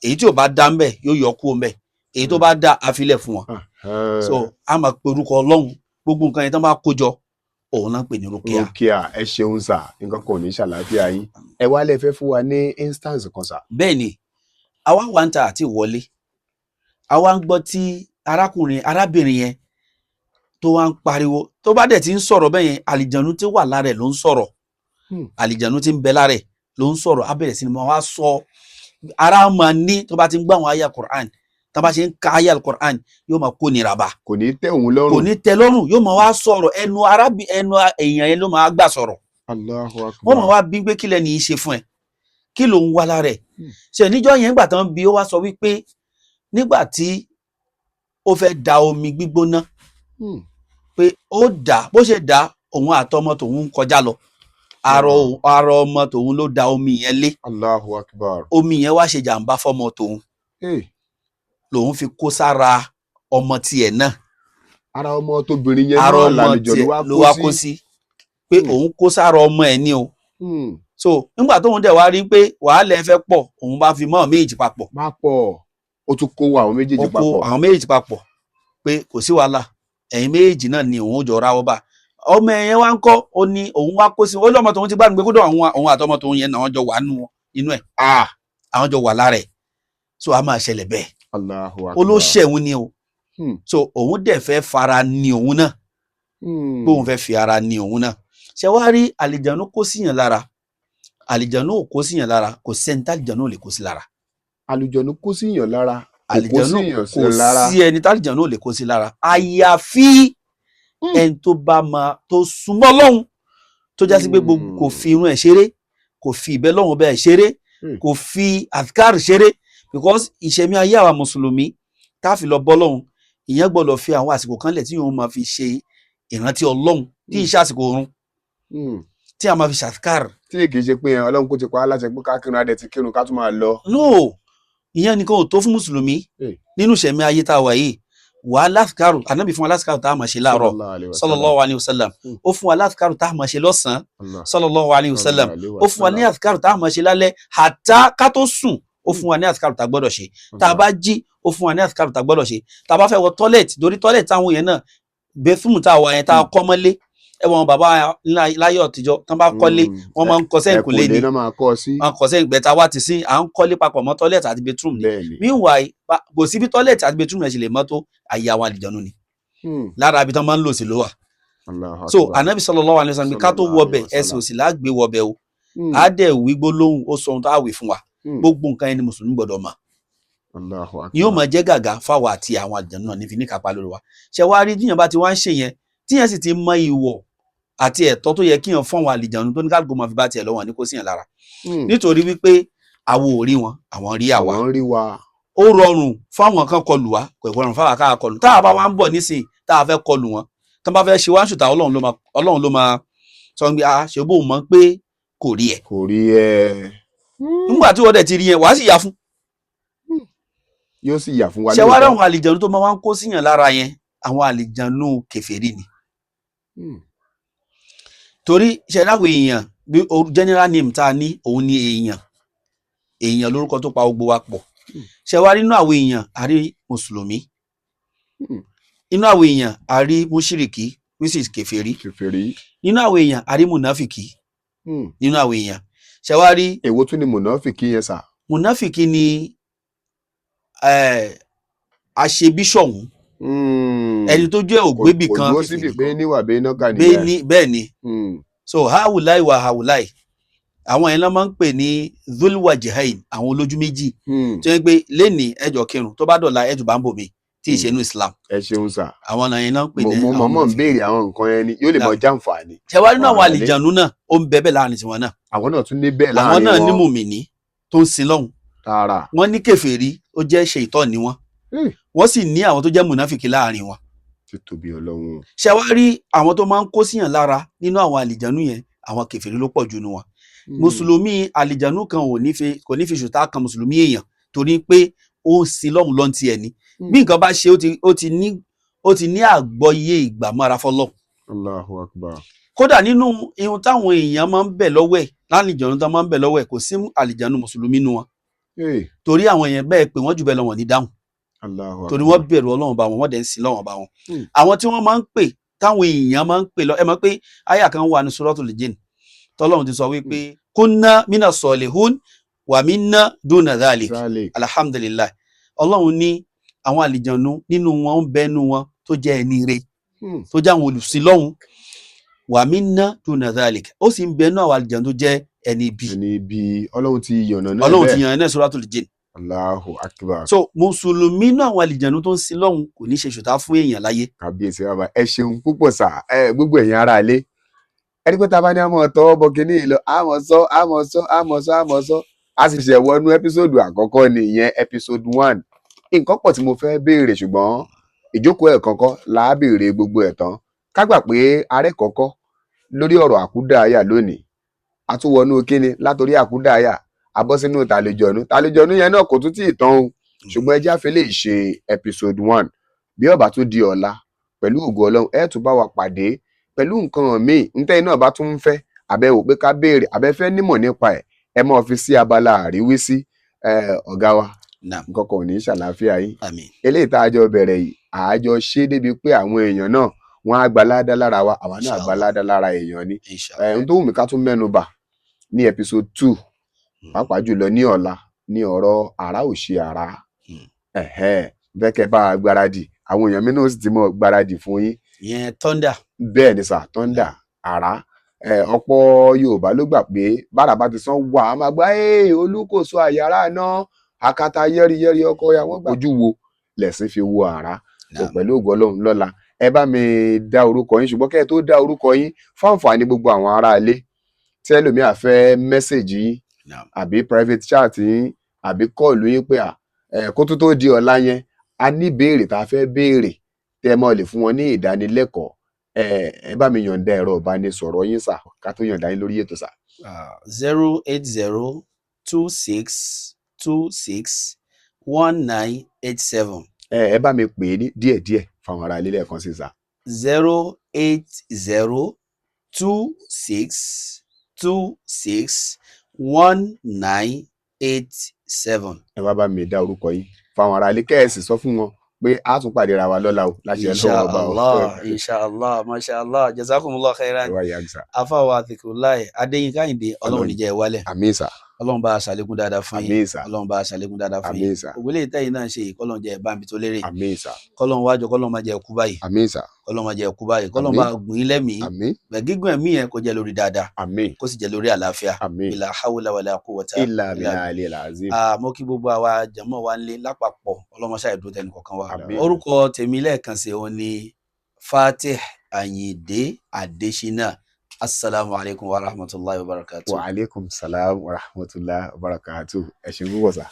Èyí tí ò bá dá ńbẹ̀ yóò yọ kúrò ńbẹ̀, èyí tó bá dá a filẹ̀ fún wọn. So a máa pe orúkọ Ọlọ́run, gbogbo nǹkan yẹn tó bá kó jọ, òun náà ń pè ní rukia. Rukia. Ẹ ṣeun sà, nǹkan kan ò ní ṣàlàáfíà yín. Ẹ wá lè fẹ́ fún wa ní instance kan sà. Bẹ́ẹ̀ ni, àwa wà ń ta àti wọlé, àwa ń gbọ́ tí arákùnrin arábìnrin yẹn tó wá ń pariwo. Tó bá dẹ̀ ti ń sọ̀rọ̀ bẹ́ẹ̀ yẹn, àlìjànú tí wà lára ẹ̀ ló ń sọ̀rọ̀. Àlìjànú tí ń bẹ lára ẹ̀ ló ń sọ̀rọ̀. Á bẹ̀rẹ̀ sí ni máa wá sọ, ara máa ní tó bá ti ń gbọ́ àwọn àyà Quran, tó bá ṣe ń ka àyà Quran, yóò máa kó nira bá. Kò ní tẹ́ òun lọ́rùn. Kò ní tẹ́ lọ́rùn, yóò máa wá sọ̀rọ̀, ẹnu arábì ẹnu èèyàn yẹn ló máa gbà sọ̀rọ̀. Allahu Akbar. Wọ́n máa wá bí pé kílẹ̀ ní í ṣe fún ẹ, kí ló ń wá lára ẹ̀? Ṣe níjọ́ yẹn nígbà tán bí ó wá sọ wípé nígbà tí ó fẹ́ da omi gbígbóná, pé ó dà, bó ṣe dà, òun àtọmọ tòun ń kọjá lọ, ara ọmọ tòun ló da omi yẹn lé. Allahu Akbar. Omi yẹn wá ṣe jàǹbá fọmọ tòun, Hey, lòun fi kó sára ọmọ tiẹ̀ náà. Ara ọmọ tóbìnrin yẹn ara náà ọmọ làlejò tiẹ̀ ló ló wá wá kó kó sí. sí, pé òun kó sára ọmọ ẹ̀ ní o. So nígbà tóun dẹ̀ wá rí pé wàhálà ẹ fẹ́ pọ̀, òun bá fi mọ́ méjì papọ̀. Má pọ̀, ó tún kó àwọn méjèèjì Ó kó papọ̀. àwọn méjèèjì papọ̀ pé kò sí wàhálà, ẹ̀yin méjèèjì náà ni òun ó jọ ráwọ́ bá. Ọmọ ẹ̀yẹn wá ń kọ́, ó ní òun wá kó sí, ó lọ́mọ tòun ti gbádùn pé kódà òun àtọmọ tòun yẹn náà jọ wà nù inú ẹ̀, àwọn jọ wà lára ẹ̀. So a máa ṣẹlẹ̀ bẹ́ẹ̀. Allahu Akbar. Ó ló ṣẹ̀wọ̀n ni o. So òun dẹ̀ fẹ́ fara ni òun náà, pé òun fẹ́ fi ara ni òun náà. Ṣe wá rí, àlìjànú kó síyàn lára, àlìjànú ò kó síyàn lára, kò sẹ́ni tálìjànú ò lè kó sí lára. Àlùjọ̀nù kó síyàn lára, kò kó Àlìjànú síyàn sí kò lára. sí ẹni tálìjànú ò lè kó sí lára, àyàfi ẹni tó bá máa tó súnmọ́ lọ́hùn, tó já sí pé gbogbo kò fi irun ẹ̀ ṣeré, kò fi ìbẹ́ lọ́hùn bẹ́ẹ̀ ṣeré, kò fi adhkar ṣeré, because ìṣẹ̀mí ayé àwa mùsùlùmí tá a fi lọ bọ́ lọ́hùn, ìyẹn gbọ́dọ̀ fi àwọn àsìkò kan lẹ̀ tí yóò máa fi ṣe ìrántí Ọlọ́hun, tí ìṣe àsìkò oorun, tí a máa fi ṣàdhkar. Tí kì í ṣe pé Ọlọ́run kò ti pa á láṣẹ pé ká kírun, adẹ ti kírun, ká tún máa lọ. No, ìyẹn nìkan ò tó fún mùsùlùmí. Nínú ìṣẹ̀mí ayé tá a wà yìí, wà á láfikàrù, ànábì fún wa láfikàrù tá a máa ṣe láàárọ̀, Sallallahu alaihi wasallam. sallallahu alayhi wa sallam. Ó fún wa láfikàrù tá a máa ṣe lọ́sàn-án, Allah. sallallahu alayhi wa sallam. Sallallahu Ó fún wa ní àfikàrù tá a máa ṣe lálẹ́, hatta ká tó sùn. Ó fún wa ní àfikàrù tá a gbọ́dọ̀ ṣe tá a bá jí. Ó fún wa ní àfikàrù tá a gbọ́dọ̀ ṣe tá a bá fẹ́ wọ toilet, torí toilet táwọn yẹn náà, bathroom tá a wà yẹn tá a kọ́ mọ́lé, ẹ wọ́n bàbá láyé àtijọ́ tán bá kọ́lé, wọ́n máa ń kọ́ sẹ́yìnkùlé ni. Ẹ̀kùnlé náà máa kọ́ sí. Wọ́n kọ́ sẹ́yìn gbẹ̀ta wá ti sí, à ń kọ́lé papọ̀ mọ́ toilet àti bathroom ni. Meanwhile, kò sí bí toilet àti bathroom yẹn ṣe lè mọ́ tó, àyè àwọn àlìjọ́nù ni. Lára ibi tán máa ń lò sí ló wà. Allahu So Akbar. Anabi sallallahu alaihi wasallam, ká tó Sallallahu wọbẹ̀, alaihi ẹsẹ̀ wasallam. òsì lágbé wọbẹ̀ o. Á dẹ̀ wí gbólóhùn, ó sọ ohun tó á wí fún wa. Gbogbo nǹkan ẹni mùsùlùmí gbọ́dọ̀ mọ̀. Allahu Akbar. Ni yóò máa jẹ́ gàgà fáwọn àti àwọn àlìjọ́nù náà nífi níkàpá lórí wa. Ṣe wá rí, tíyàn bá ti wá ń ṣe yẹn, tíyàn sì ti mọ ìwọ̀ àti ẹ̀tọ́ tó yẹ kíyàn fún àwọn àlìjọ́nù, tó ní kálukú máa fi bá tiẹ̀ lọ́wọ́, ní kó síyàn lára, nítorí wípé àwọn ò rí wọn, àwọn rí àwa. Àwọn ń rí wa. Ó rọrùn fáwọn kan kọlù wá, kò rọrùn fáwọn ká kọlù. Tá a bá wá ń bọ̀ nísìnyí tá a fẹ́ kọlù wọn, tó bá fẹ́ ṣe wá ń ṣùtà, Ọlọ́run ló máa sọ pé a ṣe bó mọ̀ pé kò rí ẹ̀. Kò rí ẹ. Nígbà tí wọ́n dẹ̀ ti rí yẹn, wàá sì yà fún. Yóò sì yà fún wa. Ṣé wàá lóòótọ́. ráwọn àlìjànú tó máa wá ń kó síyàn lára yẹn, àwọn àlìjànú kèfèrí ni. Torí ṣe láwọn èèyàn bí general name tá a ní, òun ni èèyàn. Èèyàn lórúkọ tó pa gbogbo wa pọ̀. Ṣe wá rí, inú àwọn èèyàn, a rí mùsùlùmí. Inú àwọn èèyàn, a rí mùṣírìkí, which is kèfèrí. Kèfèrí. Nínú àwọn èèyàn, a rí mùnáfìkì. Nínú àwọn èèyàn, ṣe wá rí. Èwo tún ni mùnáfìkì yẹn sà? Mùnáfìkì ni aṣebíṣọ̀hún, ẹni tó jẹ́ ògbébì Kò kan. dúró síbi pé níwà bẹ́ẹ̀ náà kà bẹ́ẹ̀ nìyẹn. ni, bẹ́ẹ̀ ni. So hawulai wa hawulai, àwọn yẹn ló máa ń pè ní dhulwajihain, àwọn olójú méjì, tó yẹ pé lẹ́nìí ẹjọ́ kírun, tó bá dọ̀la ẹjọ́ bá ń bò mí tí ì ṣe inú Islam. Ẹ ṣeun sà. Àwọn náà yẹn náà ń pè Mo ní mo àwọn mọ̀ ń mùnáfíkí. béèrè àwọn nǹkan yẹn ni yóò lè mọ jàǹfààní. Ṣé wàá nínú àwọn Àwọn àlè. àlìjànú náà, ó ń bẹ bẹ́ẹ̀ láàrin tiwọn náà. Àwọn náà tún ní bẹ́ẹ̀ Àwọn láàrin náà ní wọn. mùmìnì tó ń sin lọ́hùn. Tààrà. Wọ́n ní kèfèrí, ó jẹ́ ṣèitọ́ ni wọ́n. Wọ́n sì ní àwọn tó jẹ́ mùnáfìkì láàrin wọn. Títóbi Ọlọ́run. Ṣé wàá rí àwọn tó máa ń kó síyàn lára nínú àwọn àlìjànú yẹn, àwọn kèfèrí ló pọ̀ jù nù wọn. Mùsùlùmí àlìjànú kan ò ní fi kò ní fi ṣùtá kan mùsùlùmí èèyàn, torí pé ó ń sin lọ́hùn lọ́n tiẹ̀ ni. Bí nǹkan bá ṣe, ó ti ní àgbọ́yé ìgbàmọ́ra fọlọ́. Allahu akbar. Kódà nínú ihun táwọn èèyàn máa ń bẹ̀ lọ́wọ́ ẹ̀ lálìjànú tó máa ń bẹ̀ lọ́wọ́ ẹ̀, kò sí àlìjànú mùsùlùmí nu wọn, torí àwọn èèyàn bẹ́ẹ̀ pé wọ́n jù bẹ́ẹ̀ lọ, wọ́n ní dáhùn. Allahu Torí akbar. wọ́n bẹ̀rù Ọlọ́run bá wọn, wọ́n dẹ̀ ń sin lọ́wọ́n bá wọn. Àwọn tí wọ́n máa ń pè, táwọn èèyàn máa ń pè lọ, ẹ mọ̀ pé àyà kan wà ní Suratul Jinn tọ́lọ́run ti sọ wípé kunna mina solihun wa minna duna dhalik. Zalik. Alhamdulillah, Ọlọ́run ní àwọn àlìjànú nínú wọn ń bẹ́nu wọn tó jẹ́ ẹni ire, tó jẹ́ àwọn olùsìn lọ́hùn, wa minna duna dhalik, ó sì ń bẹ́nu àwọn àlìjànú tó jẹ́ ẹni ibi. Ẹni ibi, Ọlọ́run ti yànnà náà Ọlọ́run bẹ́ẹ̀. ti yàn ẹ́ ní Suratul Jinn. Allahu akbar. So mùsùlùmí náà, àwọn àlìjànú tó ń sin lọ́hùn kò ní ṣe ṣùtá fún èèyàn láyé. Kàbíyèsí bàbá, ẹ ṣeun púpọ̀ sà. Ẹ gbogbo ẹ̀yin ará ilé, ẹni pé tá a bá ní àmọ́ tọwọ́ bọ kínní yìí lọ, àmọ́ sọ, àmọ́ sọ, àmọ́ sọ, àmọ́ sọ, a sì ṣẹ̀ wọnú episode àkọ́kọ́ nìyẹn, episode 1. Nǹkan pọ̀ tí mo fẹ́ béèrè, ṣùgbọ́n ìjókòó ẹ̀ kọ́kọ́ là á béèrè gbogbo ẹ̀ tán. Ká gbà pé arẹ́ kọ́kọ́ lórí ọ̀rọ̀ àkúdàáyà lónìí, a tún wọnú kíni látòrí àkúdàáyà, a bọ́ sínú tàlejònú. Tàlejònú yẹn náà kò tún tíì tán o, ṣùgbọ́n ẹ jẹ́ á fi lè ṣe episode 1. Bí ó bá tún di ọ̀la, pẹ̀lú ògo Ọlọ́run, ẹ tún bá wa pàdé pẹ̀lú nǹkan míì. Ntẹ́yìn náà bá tún ń fẹ́ àbẹ̀wò pé ká béèrè, àbẹ́fẹ́ nímọ̀ nípa ẹ̀, ẹ máa fi sí abala àríwísí. Ọ̀gá wa, Naam. nǹkan kan ò ní ṣàlàáfíà yín. Àmín. Eléyìí tá a jọ bẹ̀rẹ̀ yìí, àájọ ṣe débi pé àwọn èèyàn náà wọ́n á gba ládá lára wa, àwa náà gba Inshallah. ládá lára èèyàn ni. Inshallah. Ohun tó wù mí ká tún mẹ́nu bà ní episode 2, pàápàá jùlọ ní ọ̀la, ní ọ̀rọ̀ àrá ò ṣe àrá. Ẹ̀hẹ́n, bẹ́ẹ̀ kẹ́ bá a gbáradì, àwọn èèyàn mi náà sì ti mọ̀ gbáradì fún yín. Ìyẹn thunder. Bẹ́ẹ̀ ni sà, thunder, àrá. Ọ̀pọ̀ Yorùbá ló gbà pé bára bá ti sán wà á máa gbá ee olúkòso àyàrá náà akata yẹ́rìyẹ́rì ọkọ ya wọ́n gbà. Ojú wo lẹ̀sìn fi wo àrá? So Naam. pẹ̀lú ògo Ọlọ́run lọ́la, ẹ bá mi dá orúkọ yín, ṣùgbọ́n kẹ́ ẹ tó dá orúkọ yín, fún àǹfààní gbogbo àwọn ará ilé tí ẹlòmíà fẹ́ message yín Naam. àbí private chat yín àbí call yín pé à ẹ kó tó tó di ọ̀la yẹn, a ní béèrè tá a fẹ́ béèrè tẹ́ ẹ mọ́ lè fún wọn ní ìdánilẹ́kọ̀ọ́, ẹ bá mi yọ̀ǹda ẹ̀rọ ìbánisọ̀rọ̀ yín sà, ká tó yọ̀ǹda yín lórí ètò sà. 08026261987. Ẹ bá mi pè é ní díẹ̀díẹ̀ fáwọn ará ilé lẹ́ẹ̀kan sí sà. 08026261987. Ẹ wá bá mi dá orúkọ yín fáwọn ará ilé, kẹ́ ẹ sì sọ fún wọn pé a tún pàdé ra wa lọ́la o, láṣẹ Ọlọ́run ọba o. Inshallah, inshallah, mashallah, jazakumullah khairan. Ẹ wá yà sà. Afáwa Dhikrlahi Adéyínká Àyìndé, Ọlọ́run ní jẹ́ ẹ wálẹ̀. Àmín sà. Ọlọ́run bá a ṣàlékún dáadáa fún yín. Àmín sà. Ọlọ́run bá a ṣàlékún dáadáa fún yín. Àmín sà. Gbogbo eléyìí tẹ́yìn náà ń ṣe yìí, kọ́lọ́run jẹ́ ẹ bá mi tó lérè. Àmín sà. Kọ́lọ́run wájọ, kọ́lọ́run má jẹ́ ẹ kú báyìí. Àmín sà. Kọ́lọ́run má jẹ́ ẹ kú báyìí, kọ́lọ́run Àmín. bá gùn yín lẹ́mìí. Àmín. Bẹ̀ gígùn ẹ̀mí yẹn kó jẹ́ lórí dáadáa, Àmín. kó sì jẹ́ lórí àlàáfíà. Àmín. Bila hawla wala quwwata Illa illa billahi aliyil azim. Ah, mo kí gbogbo àwa jàmọ́ wa nílé lápapọ̀, ọlọ́mọṣá ìdúró tẹnì kọ̀ọ̀kan wa. Àmín. Orúkọ tèmi lẹ́ẹ̀kan sí òun ni Fatih Ayinde Adesina. Assalamu alaikum wa rahmatulahi wa barakatuh. Wa alaikum salam wa rahmatulah wa barakatuh. Ẹ ṣe púpọ̀ sà.